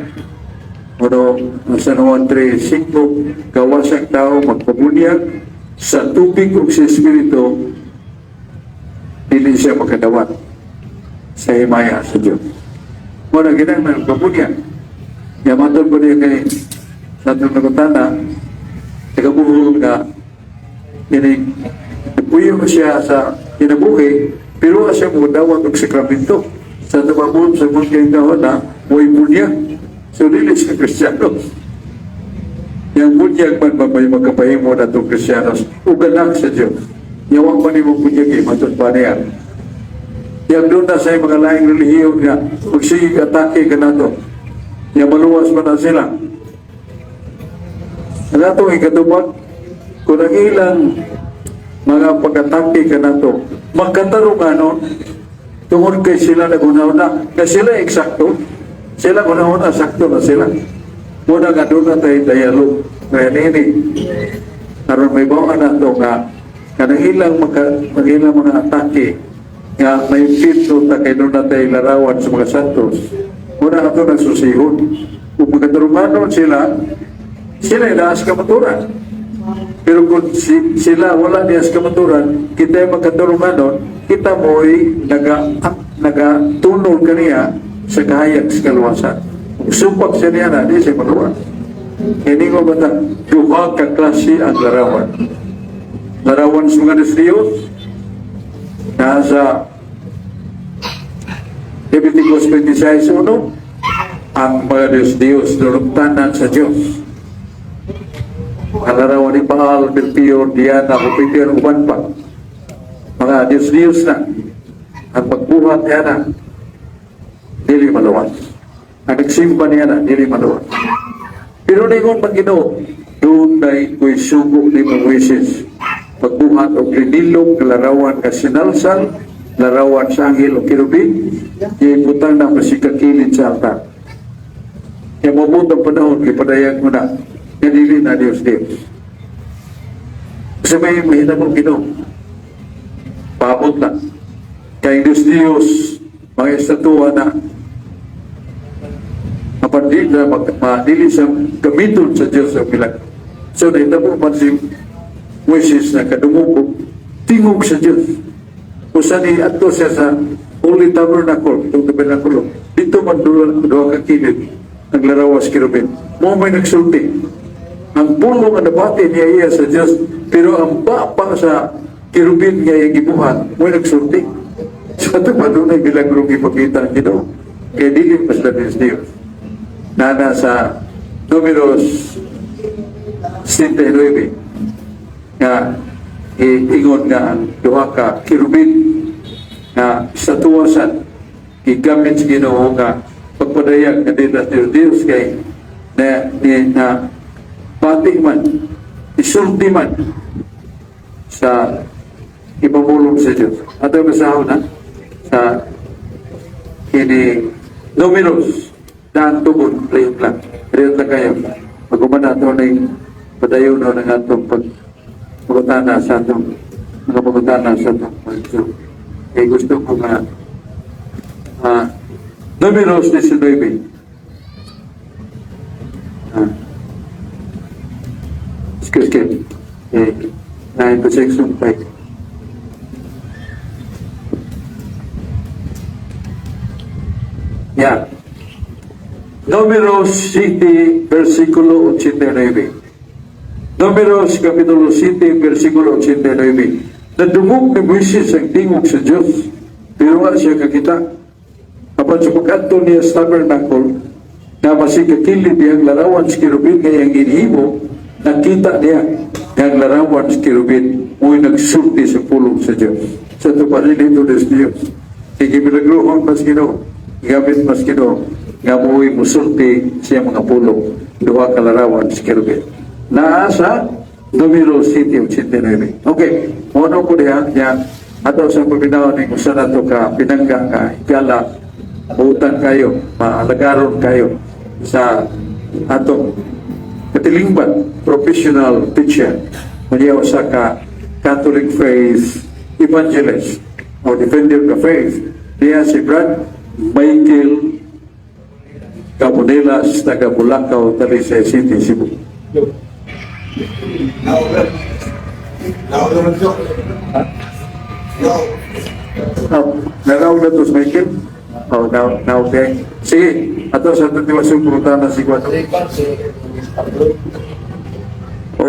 Speaker 1: Ano, sa Juan 3:5, gawas ang tao magpabunyag sa tubig ug sa Espiritu, dili siya makadawat sa himaya sa Diyos. Muna ginang magpabunyag. Yamaton ko niya kay sa atong nagutana, tagabuhol nga kining puyo siya sa kinabuhi, pero siya mo dawat og sakramento. Sa tumabot sa mong kayong na mo'y bunyag. So dili siya Kristiyano. Yang bunyag man ba may magkapahimo na itong Kristiyanos ug anak sa Diyos. Yawang man mo bunyag eh, matod pa niya. Yang doon na sa mga laing relihiyon nga, magsigig atake ka na to. Yang maluwas man na sila. Ang atong ikatubag, kung ang ilang mga pag-atake ka na to, magkatarunganon, Tungod kay sila naghuna-huna, nga sila eksakto, sila huna-huna, sakto na sila. Muna nga doon na tayo dialog. Kaya nini, aron may bawa na ito nga, kanang ilang, maka, ilang mga atake, nga may pinto ta kay doon na tayo larawan sa mga santos. Muna ato nagsusihon. Kung magkaturunganon sila, sila inaas kamaturan. Pero kung sila wala niya sa kamaturan, kita ay magkaturunganon, kita mo'y naga tunol kaniya sa kahayag sa kaluwasan. Kung supak siya niya na, di siya maluwas. Ini ko ba ta, duha ka klase ang larawan. Larawan sa mga Diyos, nasa Leviticus 26:1, ang mga Diyos Diyos, lulugtanan sa Diyos. Ang larawan ni Baal, Belpeor, Diana, Jupiter, uban pa. Mga Diyos-Diyos na. Ang pagbuhat niya na, dili maluwas. Ang nagsimba niya na, dili maluwas. Pero ningon pag Ginoo, dunay ko'y sugo ni Moises. Pagbuhat og linilog nga larawan nga sinalsal, larawan sa anghel o kerubin, ibutang na masikakilid sa altar. Kaya mabot ang panahon, ipadayag mo na, nga dili na Diyos Diyos. Kasi may mahina mong Ginoo. Paabot na. Kaya Diyos Diyos, mga estatua na apan di na madili sa gamiton sa Diyos ang bilang. So, nahitabo man si Moises na kadungog tingog sa Diyos. Kung saan adto siya sa Holy Tabernacle, itong tabernakulo, dito man duha ka kilid, naglarawas kerubin. Mo may nagsulti. Ang pulong nga nabati niya iya sa Diyos, pero ang bapa sa kerubin nga iyang gibuhat, mo nagsulti. Sa ito pa doon ay milagrong ipakita ang Ginoo. Kaya dili pa sila Diyos Diyos. Nana sa Numeros 79 nga iingon nga ang duha ka kerubin nga sa tuwasan gigamit sa Ginoo nga pagpadayag nga dili sa Diyos kay na, ni, na pati man isulti man sa ipamulong sa Diyos. Ato basahon na sa kini Numeros daan tugod layong lang. Layong lang kayo. Pag-uman nato ng padayon no ng atong pag pagutana sa atong mga pagutana sa atong pag. Kaya gusto ko nga Numeros 19. Excuse me. Eh, 9 to 6 5. Yeah. Números 7, versículo 89. Números capítulo 7, versículo 89. Nadungog ni Moises ang tingog sa Diyos, pero wala siya kakita. Apan sa pag-adto niya sa tabernacle, na masikakilid diyang larawan sa kerubin nga iyang ginhimo, nakita niya ang larawan sa kerubin, mo'y nagsulti sa pulong sa Diyos. Sa ito pa rin ito des Diyos. Ikimilagruhon mas Ginoo, gamit mas Ginoo, nga mo'y musulti siya mga pulong, duha ka larawan sa kerubin. Naa sa Numero 7, 89. Okay, mono ko diha niya ato sa paminaw ni kung saan nato ka pinangga ka higala butan kayo, maalagaron kayo sa atong katilingban professional teacher kunya usa ka Catholic faith evangelist o defender of the faith niya si Brad Michael Cabonelas, taga Bulacau, Talisay City, Cebu.
Speaker 7: Now, Lorenzo. Now.
Speaker 1: Oh, naraw na to, Michael? Oh, now, okay. Sige, ato sa itong tiwasong pulutan na si Guado.
Speaker 2: O,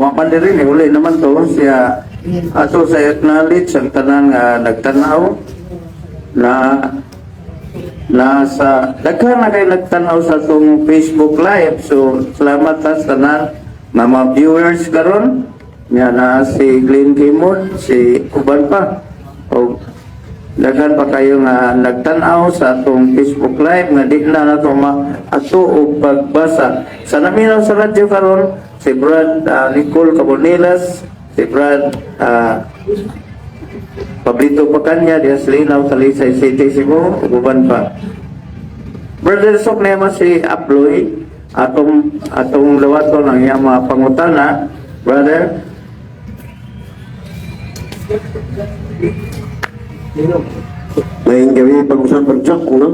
Speaker 2: wa man diri ni uli naman to siya ato sa acknowledge ang tanan nga nagtanaw na nasa daghan na kay nagtanaw sa atong Facebook Live, so salamat ta sa tanan nga mga viewers karon nya na si Glenn Kimon, si uban pa o daghan pa kayo nga nagtan-aw sa atong Facebook Live nga di na nato maato og pagbasa. Sa naminaw sa radyo karon si Brad Nicole Cabonelas, si Brad Pablito Pacanya diha sa Linaw, Talisay City, Cebu, ug uban pa. Brother Sok na si Aploy atong atong lawaton ang iyang mga pangutana, brother.
Speaker 8: Ngayong gabi, pag-usap Brad, no?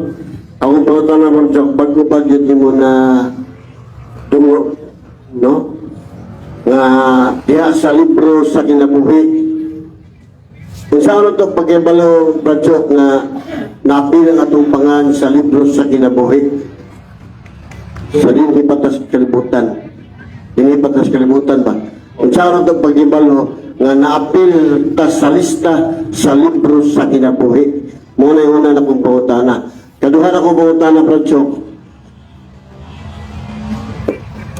Speaker 8: Akong pangutana, Brad, bago pa yun mo na tungo, no? Nga diha sa libro sa kinabuhi. Kung saan ito pag-ibalo, Brad, nga naapil ang atong pangan sa libro sa kinabuhi. Sa dinhi patas kalibutan. Dinhi patas kalibutan ba? Kung saan ito pag-ibalo, nga naapil ta sa lista sa libro sa kinabuhi. Muna yung una na kong pangutana. Kaduha na kong pangutana, Brad Chok.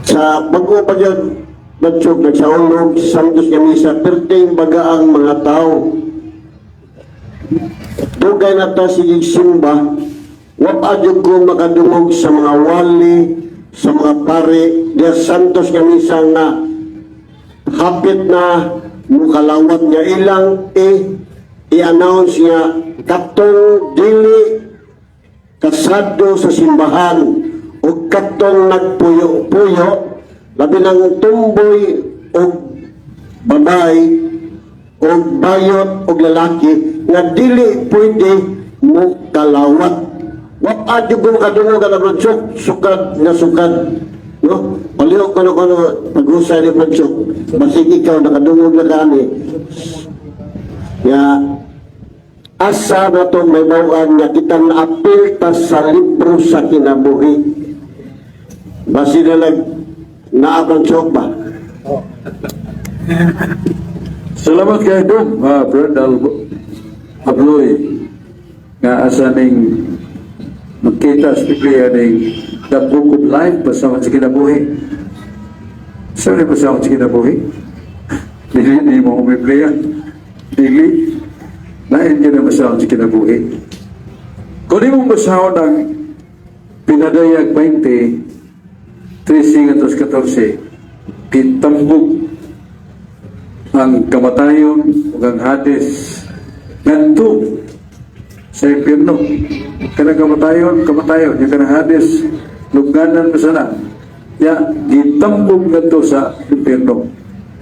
Speaker 8: Sa bago pa dyan, Brad Chok, nagsaulog sa Santos nga misa, perting baga ang mga tao. Dugay na ta sige simba, wapa jud ko makadungog sa mga wali, sa mga pare, diya Santos nga misa nga hapit na mukalawat nga ilang i-announce nga katong dili kasado sa simbahan o katong nagpuyo-puyo, labi ng tumboy o babay o bayot o lalaki nga dili pwede mo kalawat. Wa jud ko makadungog ana, Brad Chok, sukad nga sukad, no? Palihog ko no pag-usay ni Brad Chok, basig ikaw nakadungog na kaani nga asa na itong may bawaan nga kitang naapil ta sa libro sa kinabuhi. Basi na lang naabang chok ba?
Speaker 1: Salamat kay Dong, Brad Abloy, nga asa ning makita sa Biblia ning the book of life basta sa kinabuhi. Sa ni basta sa kinabuhi? Dili ni mo Biblia. Dili. Lain ka na basta sa kinabuhi. Kung di mo basahon ang Pinadayag 20, 13 at 14, gitambog ang kamatayon ug ang Hades ngadto sa impyerno. Kanang kamatayon, kamatayon, yung kanang Hades, lugnanan mo sana. Ya, gitambog ngadto sa impyerno.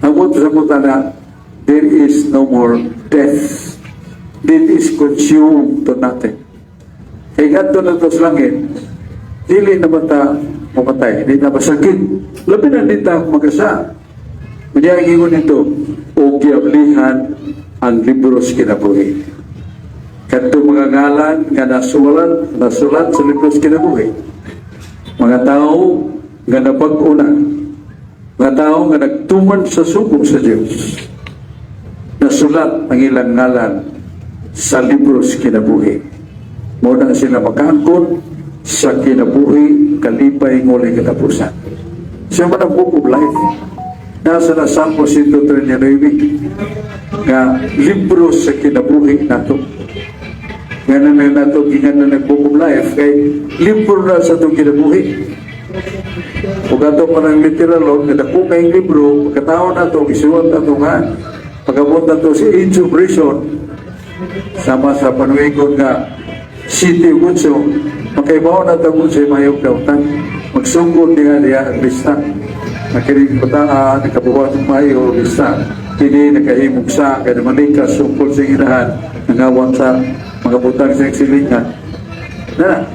Speaker 1: Ang sa na, there is no more death. Death is consumed to nothing. Kay ngadto na to sa langit, dili na ba ta mamatay, di na masakit. Labi na di ta magasa. Unya ang ingon nito, o giablihan ang libro sa kinabuhi. Kadto mga ngalan nga nasulat, nasulat sa libro sa kinabuhi. Mga tao nga nabag-o na, mga tao nga nagtuman sa sugo sa Dios. Nasulat ang ilang ngalan sa libro sa kinabuhi. Mao na sila makaangkon sa kinabuhi, kalipay ng walay katapusan. Siya man ang book of life. Nasa na Salmo 139 nga libro sa kinabuhi nato. Nga na na nato gingan na book of life kay libro na sa atong kinabuhi. Ug ato pa ng literal o nga dako kayong libro, pagkatao nato, gisuwat nato nga pag-abot nato sa age of reason, sama sa panuigon nga City Bunso, makaibaw na ito kung sa mayong dautan. Magsugod niya niya ang lista. Nakiring bataan, nakabuhat ng mayo, lista. Kini nakahimog sa, kaya manika, sungkol sa inahan, nangawat sa mga butang sa silingan. Na,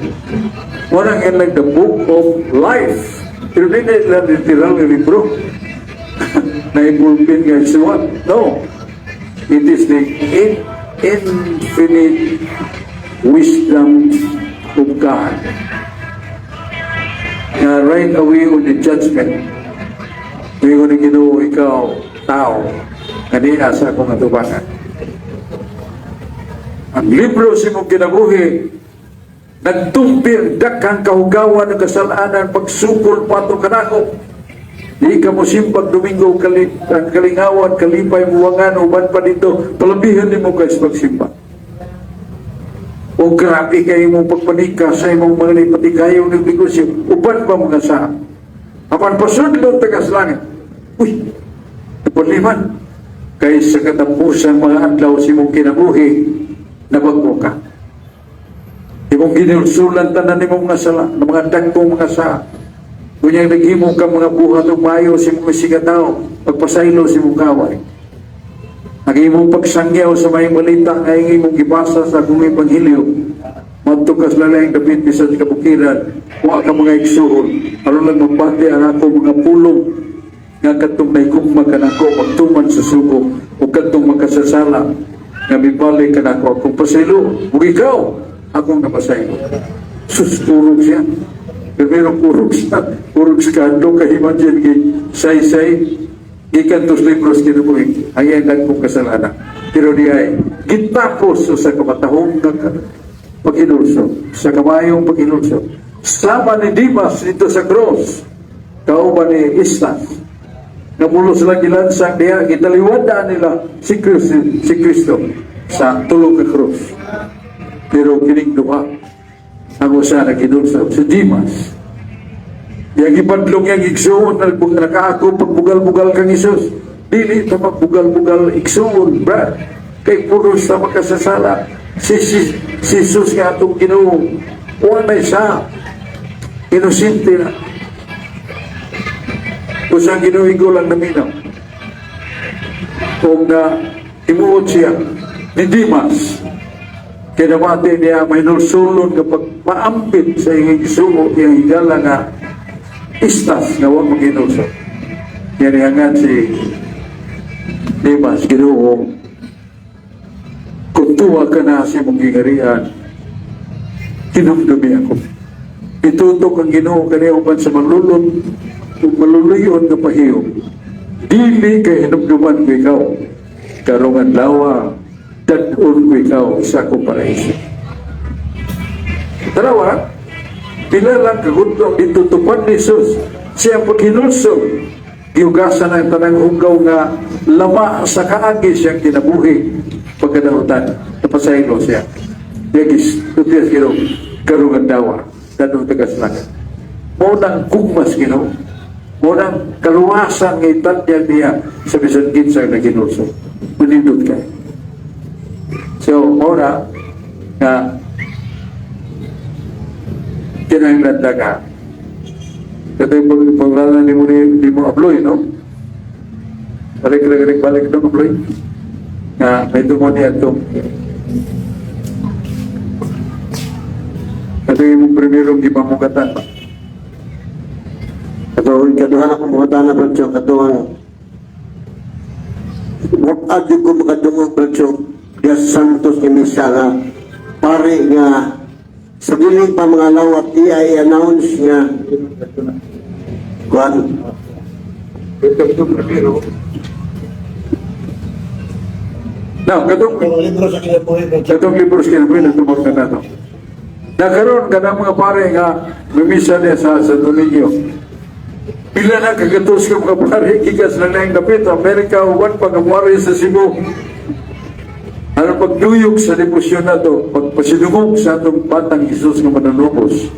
Speaker 1: walang yan like the book of life. Pero di na lang literal ng libro na ibulpin nga isuwat. No. It is the infinite wisdom of God. Nga right away on the judgment, Ngayon ni Ginoo, ikaw, tao, kaniya sa akong atubangan. Ang libro sa imong kinabuhi, nagtumpir daghang kahugawan ng kasalanan, pagsukol pato kanako. Di ka mo simpag Domingo, ang kalingawan, kalipay, muwangan, uban pa dito, palabihan nimo kay sa pagsimba. O grabe kayo mong pagpanika sa imong mga nipatikayo ng negosyo, uban pa mga sa. Apan pasudlon taga sa langit. Uy, napuliman. Kay sa katapusan mga adlaw sa imong kinabuhi, nabag-o ka. Imong ginulsulan tanan nimong mga sala, ng mga dagkong mga sala. Kunyang naghimo ka mga buhat ug maayo sa imong isigkatawo, pagpasaylo sa imong kaway. Ang imong pagsangyaw sa maayong balita nga imong gibasa sa akong ebanghelyo. Madto ka sa laing dapit bisan sa kabukiran, wa ka mga igsuon. Aron lang mabati ang ako mga pulong nga kadtong nahigugma kanako magtuman sa sugo o kadtong makasasala nga mibalik kanako akong pasaylo ug ikaw akong napasaylo. Sus, kurog siya. Primero kurog siya. Kurog siya kahadlok kay imagine kay say-say gikan tos libros kinabuhi ang iyang dagkong kasalanan. Pero di ay gitapos sa kamatahong nga paghinulsol, sa kamayong paghinulsol. Sama ni Dimas dito sa cross, kauban ni Istas. Napulo sila gilansang diha, gitaliwadaan nila si Kristo sa tulo ka krus. Pero kining duha, ang usa na ginulsol, si Dimas. Yang gipadlong yang igsuon na nakaako pagbugal-bugal kang Hesus. Dili ta magbugal-bugal igsuon, Brad. Kay puros sa makasasala. Si Jesus nga atong Ginoo. Wa may sa inosente na. Usang Ginoo lang naminaw. Kung na himuot siya ni Dimas, kaya nabati niya may nulsulon kapag paampit sa iyang igsuo, iyang higala nga istas nga wa maginulsol. Yan hangan si Dimas, "Ginoo, kung tuwa ka na sa imong gingarian, hinumdumi ako." Itutok ang Ginoo kaniya uban sa malulon ug maluluyon nga pahiyom. "Dili kay hinumduman ko ikaw. Karong adlaw, dad-on ko ikaw sa akong paraiso." Dalawa, pila lang kagudto gitutupad ni Jesus siyang paghinulsol. Gihugasan ang tanang hugaw nga lama sa kaagi siyang kinabuhi pagkadautan. Napasaylo siya. Yagis, tutias Ginoo, karong adlaw, dad-on ta sa langit. Mao nang gugmas Ginoo. Mao nang kaluwasan nga itanyag niya sa bisan kinsa nga ginulsol. Manindot kay. So, mao na nga kinahanglan na ka. Ito yung pag ni mo abloy, no? Balik, balik, balik, no, abloy. Nga, may mo niya itong ito yung primerong gipamugatan ba?
Speaker 8: Ato ikaduha na kong pangutana, Brad, katuang wa ko makadungog, Brad, diya sa Santos nga misa nga pare nga sa dili pa mga lawat iya i-announce nga kuan.
Speaker 1: Ito primero. Now, katong
Speaker 7: Libro sa kinabuhi, Brad.
Speaker 1: Katong libro sa kinabuhi, nagtumot na nato. Nakaroon ka ng mga pare nga mimisa niya sa Santo Niño. Pila na kagatos ka mga pare, gikas na lang dapit, Amerika, uban pa, kamuari sa Cebu. Ano pagduyog sa debosyon na to, pagpasinungog sa atong batang Jesus nga mananubos.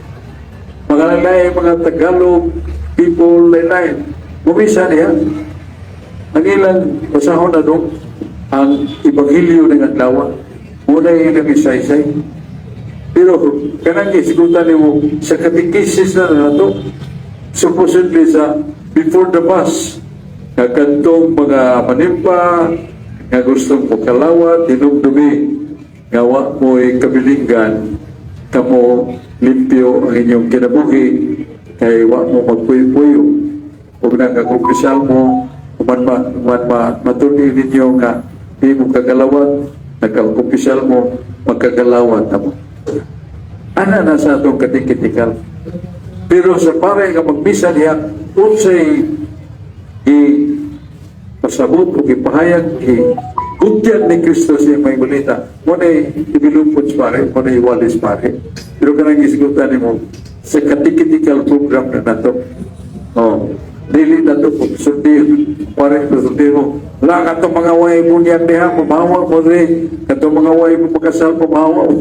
Speaker 1: Mga lalay, mga Tagalog, people, lain. Mumisa niya. Ang ilang basahon na doon, ang Ebanghelyo ng adlaw. Muna ilang isaysay. Pero kanang isigutan nimo sa katekisis na nato, supposedly sa before the mass, nga kadtong mga manimpa, nga gustong mokalawat, hinumdumi, nga wa mo'y kabilinggan, kamo limpyo ang inyong kinabuhi, kay wa mo magpuyo-puyo. Ug nakakumpisal mo, human ma, matuli ninyo nga di mo kagalawat, nagkakumpisal mo, magkagalawat na mo. Ana na sa atong kateketikal. Pero sa pare nga magmisa niya, unsay i pasabot o gipahayag i gutyan ni Kristo sa may balita. Mo na ibilupod sa pare, mo na iwalis pare. Pero kanang isigutan nimo sa catechetical program na nato. Oh, dili na to kung sundin, pare sundin mo. La katong mga way mo niyan diha, mamawa mo rin. Katong mga way mo makasal, mamawa mo.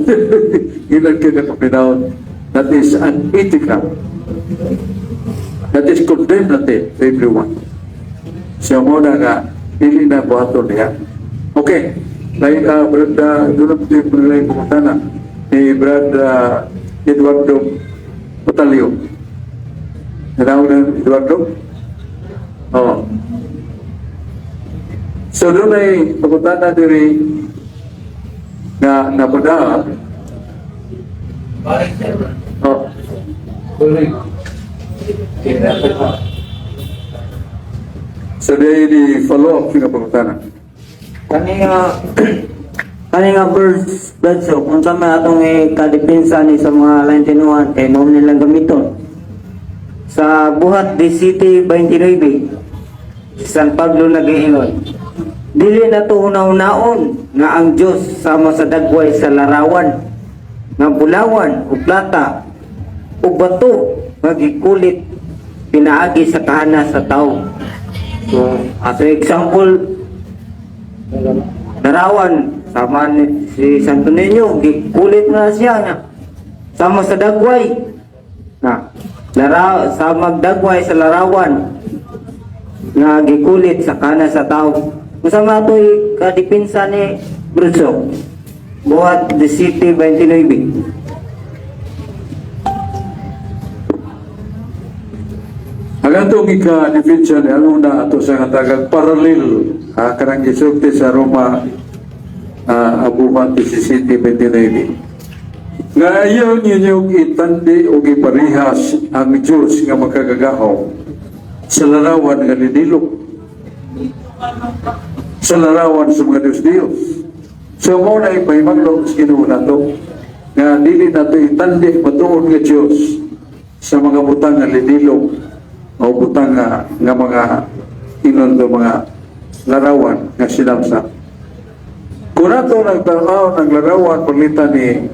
Speaker 1: Ilan kayo na paminawon. That is unethical. That is condemnative to everyone. So mo na nga, Dili na buhaton niya. Okay. Like, Brad, doon ang yung pangutana ni Brad Eduardo Batalyo. Nanawag na Eduardo? Oo. So doon ay pangutana diri nga napada. Oh. So diri di follow up nga pangutana.
Speaker 6: Kani nga verse, Bledsoe, kung sa may atong ikadepensa ni sa mga lain tinuan kay mao nilang gamiton. Sa Buhat 17:29, si San Pablo nag-iingon, "Dili na to hunahunaon nga ang Dios sama sa dagway sa larawan nga bulawan o plata o bato nga gikulit pinaagi sa kahana sa tao." So, as an example, larawan sama ni si Santo Niño, gikulit na siya nga sama sa dagway na lara sa magdagway sa larawan nga gikulit sa kana sa tao. Masama ato'y kadipinsa ni Bruso, Buhat 17:29.
Speaker 1: Ang atong ika-depensa ni ang una ato sa katagang parallel kanang gisulti sa Roma Abuhat 17:29. Nga ayaw ninyong itandi o giparihas ang Diyos nga makagagahom sa larawan nga ninilok, sa larawan sa mga Diyos-Diyos. So mao na ipahimanglo sa Ginoo nato nga dili nato itandi matuon nga Diyos sa mga butang nga linilok o butang nga mga inon do mga larawan nga sinamsa. Kung nato nagtanaw ng larawan panglita ni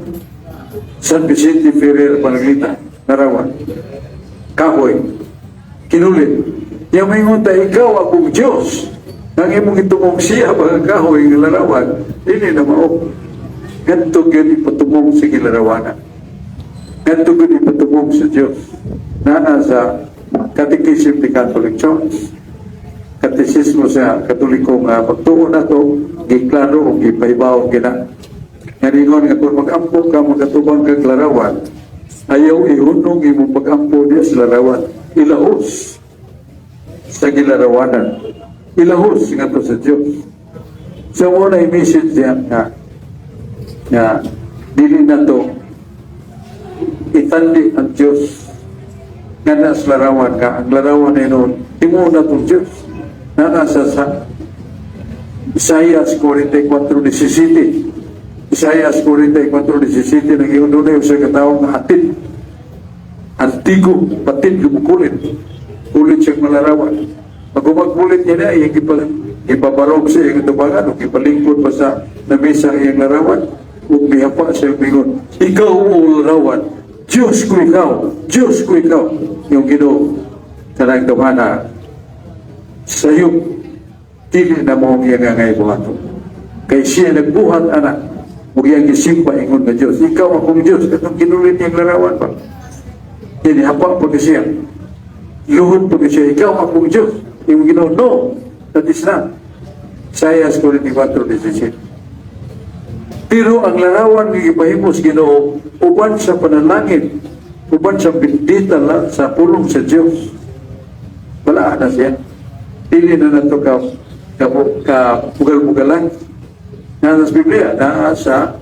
Speaker 1: San Vicente Ferrer, panglita larawan kahoy kinulit yang maingon ta, "Ikaw akong Diyos," nang imong itumong siya mga kahoy nga larawan, dili na mao. Ganto gyud ipatumong sa gilarawanan, ganto gyud ipatumong sa Diyos. Naa sa Catechism the Catholic Church, Katesismo sa Katoliko nga pagtuo nato, giklaro o gipahibaw gina nga ningon nga kung mag-ampo ka, magatubang kag larawan, ayaw ihunong imong pag-ampo diya sa larawan, ilahos sa gilarawanan, ilahos nga to sa Diyos. So mo na message diya nga nga dili na to itandi ang Diyos nga nasa larawan ka, ang larawan na yun timuon na itong Diyos na nasa sa Isaias 44:17. Isaias 44:17, nang iyon doon sa katawang nga atid antigo patid gumukulit kulit siyang malarawan. Pag umagkulit niya na iyang ipabarog sa iyang tubangan o ipalingkod pa sa lamesa ang iyang larawan ug mihapa siya mingon, "Ikaw o larawan, Diyos ko ikaw, Diyos ko ikaw." Yung Ginoo kanang tumana sayop, dili na mo ang iyang ngay buhaton kay siya nagbuhat anak ug iyang gisimba ingon nga Diyos, "Ikaw akong Diyos," katong kinulit niyang larawan pa. Kini hapa pa siya, luhod pa siya, "Ikaw akong Diyos." Yung Ginoo, "No, that is not." Isaias 44:17. Pero ang larawan nga gipahimo sa Ginoo uban sa panalangin, uban sa bendita sa pulong sa Dios, wala na siya. Dili na nato ka pugal-pugalan. Nasa sa Biblia, naa sa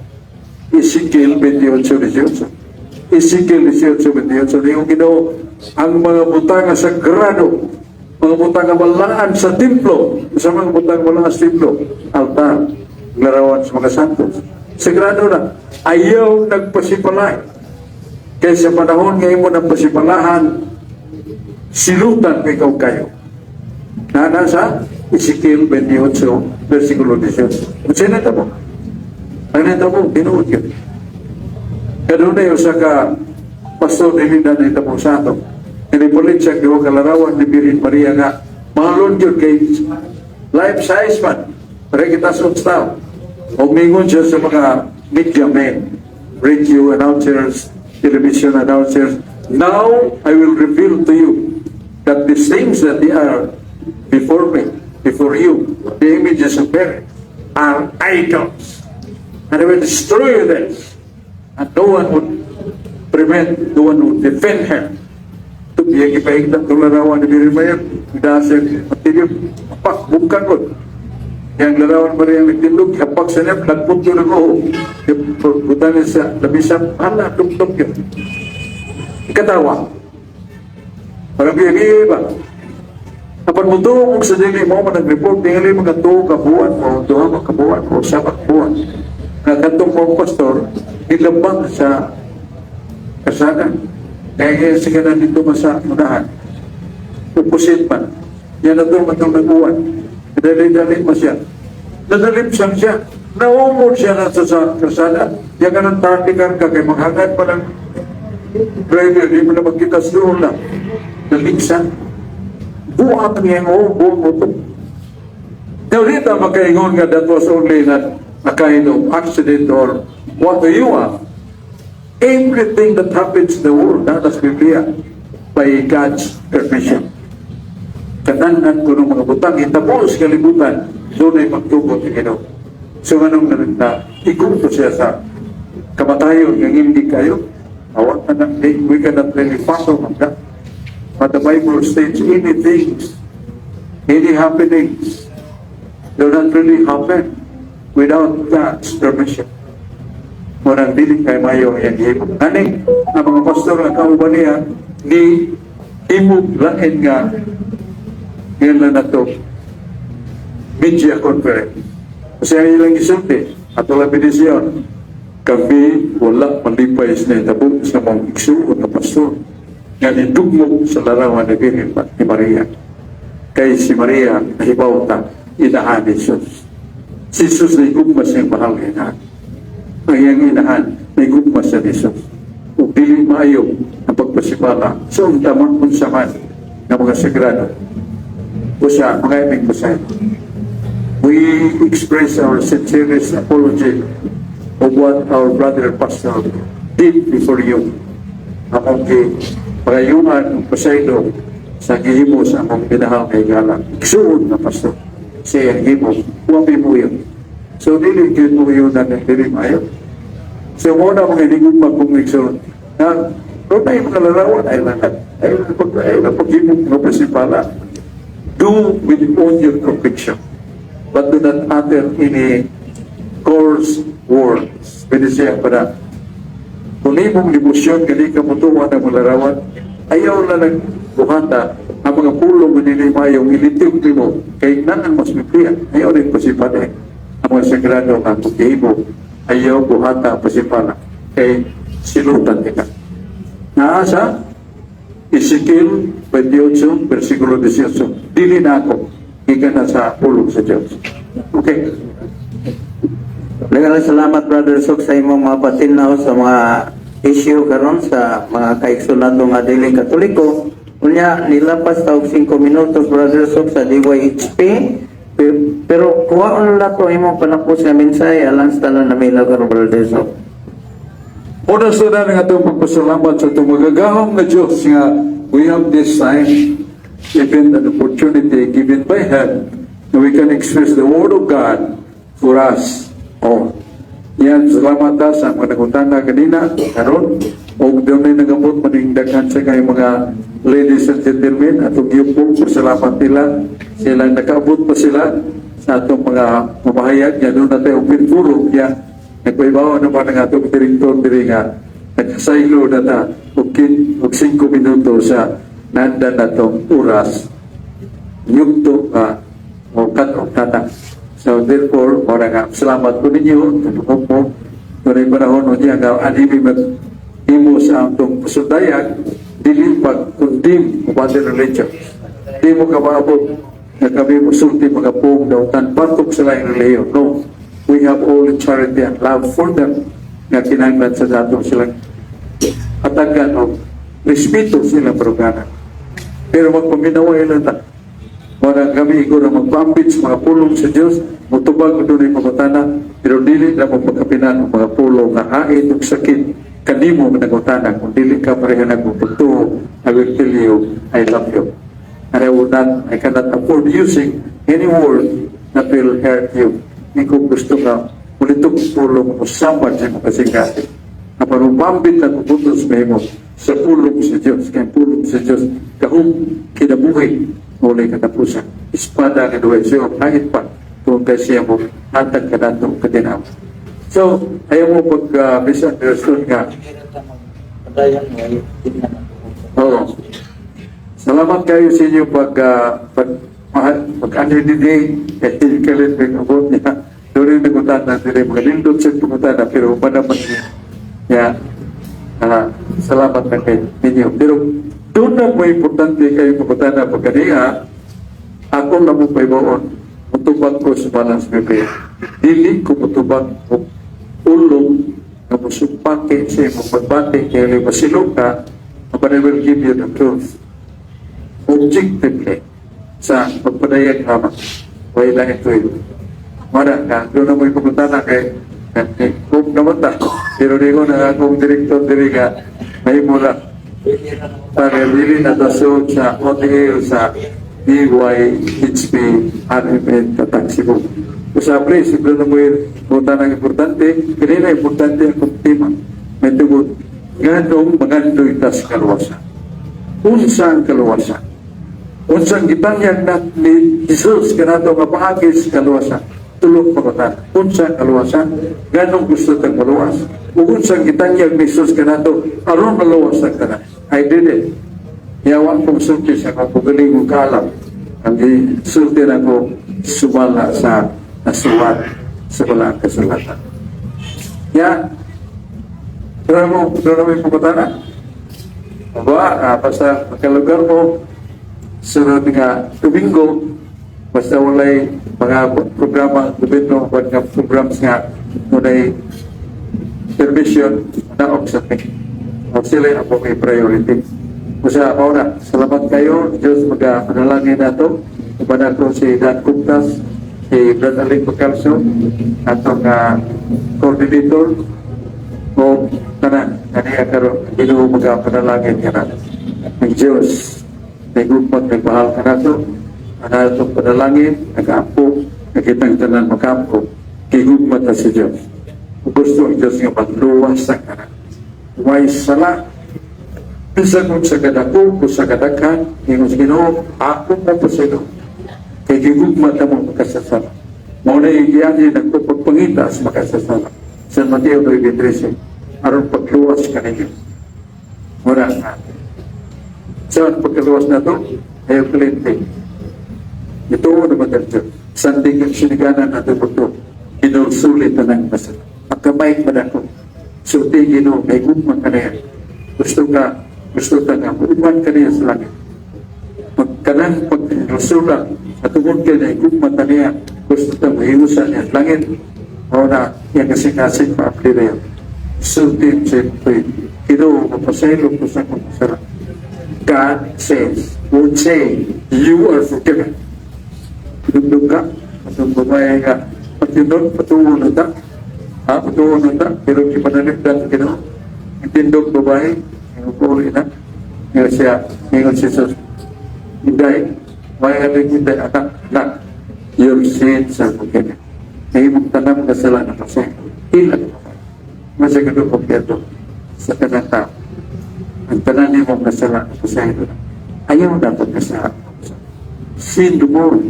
Speaker 1: Ezekiel 28:18. Ezekiel 18:28, yung Ginoo, ang mga butanga sagrado, mga butanga balaan sa templo, sa mga butanga balaan sa templo, altar, larawan sa mga santos. Sagrado na, ayaw nagpasipalay. Kaysa panahon ngayon mo ng pasipalahan, silutan ko ikaw kayo. Na nasa Ezekiel 28, versikulo 18. Unsa na mo? Ang nahitabo, tinuod yun. Kanunay usa ka pastor, dili na nahitabo sa ato. Inipulit siya duha ka larawan ni Birhen Maria nga mahalon yun kay life size man. Pare kita sa tao. O mingon siya sa mga media men, radio announcers, television announcers, "Now I will reveal to you that the things that they are before me Before you, the images of Mary are idols. And I will destroy them. And no one would prevent, no one would defend her. Ito, biyang ipahigda itong larawan ni Mary Mayor. Dahil matilyo, pak, bukan ko. Yang larawan Maria nagtindog, hapak sa niya, lagpot yun ang oo. Butan niya sa lamisa, hala, tumtum yun. Ikatawa. Parang biya ba? Kapag mo tuo sa dili mo, man nag-report, tingali mga tuo ka buwan o duha ka kabuan o sa ka buwan. Nga katong mo pastor, nilabang sa kasada. Kaya ngayon sige na dito man sa unahan. Upusin man. Yan na ito matong nag-uwan. Dali-dali mo siya. Nadalipsan siya. Naumod siya na sa kasada. Yan ka ng tatikan ka kay maghangad pa ng driver, di mo na magkita sa doon lang. Naliksan. Buhat niya ang buong mo ito. Now, dito makaingon nga that was only not a kind of accident or what do you want? Everything that happens in the world, that is Biblia, by God's permission. Kananan ko ng mga butang, hitabo sa kalibutan, doon ay magtugot ang Ginoo. So anong na, na iguto siya sa kamatayon, nga hindi kayo, awat na na, we cannot really fathom of that. But the Bible states anything, any happenings, do not really happen without God's permission. Murang dili kay mayo ang iyang himo. Ani, ang mga pastor nga kauban niya, ni himog lain nga ngayon na to media conference. Kasi ang ilang gisulti, ato lang bendisyon, kami wala malipay sa nahitabo sa mga igsuon nga pastor nga nidugmok sa larawan ni Birhen ni Maria. Kay si Maria nahibaw ta inahan ni Jesus. Si Jesus na igugma siyang mahal nga inahan. Ang iyang inahan na igugma siya ni Jesus. Ug dili maayo ang pagpasibala sa unta man unsa man nga mga sagrado o sa mga imig basahin. We express our sincerest apology of what our brother pastor did before you. Among pagayuhan ng pasaylo sa gihimo sa among minahal nga higala. Igsuon na pastor sa iyang himo. Wa may mo yun. So dili gyud mo yun na dili maayo. So mo na mga hinigugma kung igsuon. Na doon na yung mga larawan ay lang ay lang paghimo mga pasipala. Do with all your conviction, but do not utter any coarse words. Pwede siya para kung imong debosyon kani ka mutuwa ng mga larawan, ayaw na lang buhata ang mga pulong nga dili mayong ilitog nimo kay nang ang mas Biblia. Ayaw rin pasipala ang mga sagrado nga pagkahimo, ayaw buhata ang pasipala kay silutan ka. Naa sa Ezekiel 28, versikulo 18. Dili na ako, gikan na sa pulong sa Diyos. Okay.
Speaker 2: Daghang salamat, Brother Sok, sa imong mga patinnaw sa mga issue karon sa mga kaigsoon nato nga dili Katoliko. Unya nilapas ta og 5 minutos, Brother Sok, sa DYHP. Pero kuhaon na to imong panapos nga mensahe alang sa tanan naminaw karon, Brother Sok.
Speaker 1: Una sa tanan nga atong pagpasalamat sa atong magagahom nga Diyos nga we have this time, even an opportunity given by Him, na we can express the Word of God for us all. Yan, salamat ta sa mga nagutana kanina, karon, og doon na nagabot maning daghan sa kay mga ladies and gentlemen, atong po pasalamat nila, silang nakaabot pa sila sa atong mga mamahayag, yan doon na tayo open forum, yan, nagpaibaw naman ang atong direktor diri nga nagkasaylo na ta og 5 minuto sa nanda na tong oras yugto nga o cut off nata. So therefore, mora nga salamat po ninyo, tulungan mo tunay panahon o niya nga animi mag himo sa atong pasundayag dili pag condemn of other religions. Di mo ka maabot nga kami musulti mga pong dautan batok sa laing relihiyon. No. We have all the charity and love for them nga kinahanglan sa datong silang hatagan o respeto silang programa. Pero magpaminaway lang ta. Wala kami iguro magpambit sa mga pulong sa Diyos, mutubag ko doon pangutana, pero dili na mo pagkapinan ang mga pulong nga hain ug sakit kanimo nga nagutana kung dili ka pareha nagpagtuo, I will tell you, I love you. And I will not, I cannot afford using any word that will hurt you. Hindi ko gusto nga, ulit pulong mo samad sa imong kasing-kasing. Apan umambit at ubutos mo sa pulong sa Diyos. Kaya pulong sa Diyos, gahom kinabuhi, walay katapusan. Espada nga duhay siya, hangit pa, kung kay siya mo, hatag ka nato katinaw. So, ayaw mo pag misunderstood nga. Oo. Salamat kayo sa inyo pag ano ni kay kalit may abot niya. Doon yung nagutana dili mga nindot sa pangutana, pero pa naman niya. Salamat na kay ninyo. Pero doon na mo importante kayo pangutana pag kaniya, ako lang mo paibaon. Mutubag ko sa balance Biblia. Dili ko mutubag og ulong nga musupake sa imong pagbati kay masilong ka, but I will give you the truth objectively sa pagpadayag lamang. Wala lang ito yun. Wala ka, doon na mo ipagutana kay kung naman ta. Pero di ko na akong direktor diri ka, may mula. Para dili na tasod sa on air sa DYHP RMN Tatak Cebu. Usabre, siguro na mo yung ang importante, kanina importante ang tema. May tungod, nganong mangandoy tas kaluwasan. Unsa ang kaluwasan? Unsang gitanyag na ni Jesus kanato nga paagi sa kaluwasan? Tulok pagkatan. Unsa ang kaluwasan? Ganong gusto tag maluwas? Ug unsang gitanyag ni Jesus kanato aron maluwas ang tanan? I did it. Yawa kong sulti sa akong kagaling kaalam. Ang gisulti na ko sumala sa nasuwat sa balang kasulatan. Ya, doon mo yung pagkatana. Ba, basta makalugar mo, sunod nga Domingo, basta walay mga programa, gobyerno, mga programs nga, walay permission, naog sa akin. O sila ang may priority. Basta, mao na, salamat kayo. Diyos magapanalangin nato. Uban ako si Dan Kuptas, si Brad Alec Bacalso, atong coordinator, o tanan, kaniya karon Ginoo magapanalangin ka na. Ang Diyos, nagugmat, nagmahal ka nato, ang atong panalangin, nag-ampo, nakitang tanan makampo, gihugmat na si Diyos. Gusto ang Diyos nga magluwas sa kanan. Way sala, bisan kung sa kadako, kung sa kadaghan, ingon sa Ginoo, ako mo po sa Ginoo. Kay gigugma ta mo makasasala. Mao na igiyan nagpapagpangita sa makasasala. San Mateo 9:13, aron pagluwas ka ninyo. Wala na. Sa pagkaluwas na to, ayaw klente. Ito naman ang Diyos. Sandig ang siniganan natin pagto. Inulsulit na ng masala. Ang kamay madako. Sulti Ginoo, kay gugma ka niya. Gusto ka nga, uman ka niya sa langit. Pagkanang pagresula, at tungod kay na gugma ta niya, gusto ta mahiusa niya sa langit. O na, iya kasing-kasing maapli na yan. Sulti sa ito. Ginoo, mapasaylo ko sa akong masala. God says, would say, "You are forgiven." Dugdug ka, atong babae nga, patinod, patuo na ta. Ha, patuo na ta, pero di panalipdan sa Ginoo. Ang tindog babae, ang puri na. Ngayon siya, ngayon si Jesus, "Inday, why are you inday, anak, anak, your sins are forgiven." Ngayon mong tanang kasalanan kasi, ilan mo. Masagado kompleto sa kanang tao. Ang tanan ni mong kasalanan pasaylo na. Ayaw na pagkasala. Sin no more.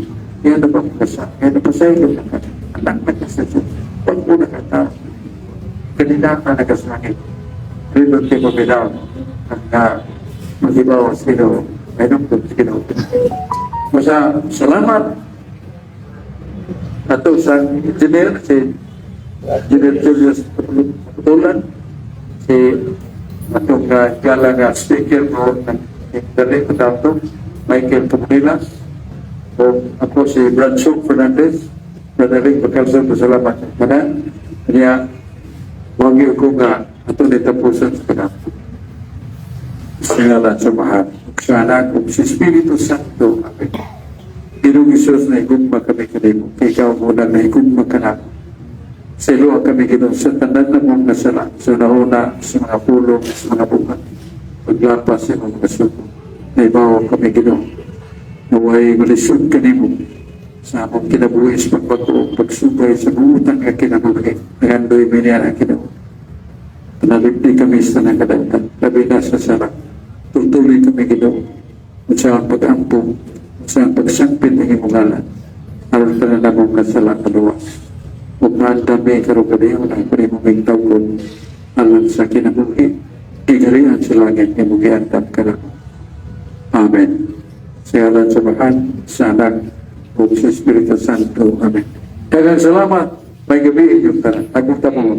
Speaker 1: Ayaw na pagkasala. Ayaw na pasaylo na ka. Anak na ka sa Diyos. Pag una ka tao. Kanina ka nagkasakit. Rinod kay Pamilaw. Ang magibaw sino. Ay nung sino. Masa salamat ato sa engineer, si Engineer Julius Patulan, si atong gala nga speaker mo ng dali ko dato, Michael Comunilas, o ako si Brancho Fernandez, Brother Rick Bacalso, salamat sa tanan. Kanya, wagi ko nga ato ni tapusan sa kanako. Sa ngalan sa Amahan, sa Anak, ug sa Espiritu Santo. Amen. Ginoong Hesus, nahigugma kami kanimo. Kay ikaw muna nahigugma kanako. Sa ilo kami, Ginoo, sa tanan na mong nasala, sa nauna, sa mga pulong, sa mga buhat. Paglapas sa imong mga sugo. Naibaw kami, Ginoo. Naway malisod kanimo sa among kinabuhi sa pagbago, pagsubay sa buutan nga kinabuhi. Nagandoy mi niya ang kinabuhi. Panalipdi kami sa nakadantan, labi na sa sarap. Tutuloy kami, Ginoo, sa ang pag-ampo, sa ang pagsangpit ng imong ngalan, aron tanan namong kasala kaluwas. Ug maandam mi karong gabi na kanimo ming tawgon alang sa kinabuhi. Gigarian sa langit nga imong giandam kanamo. Amen. Sa ngalan sa Amahan, sa Anak, ug sa Espiritu Santo. Amen. Daghang salamat. Maayong gabii inyong tanan. Agong mo.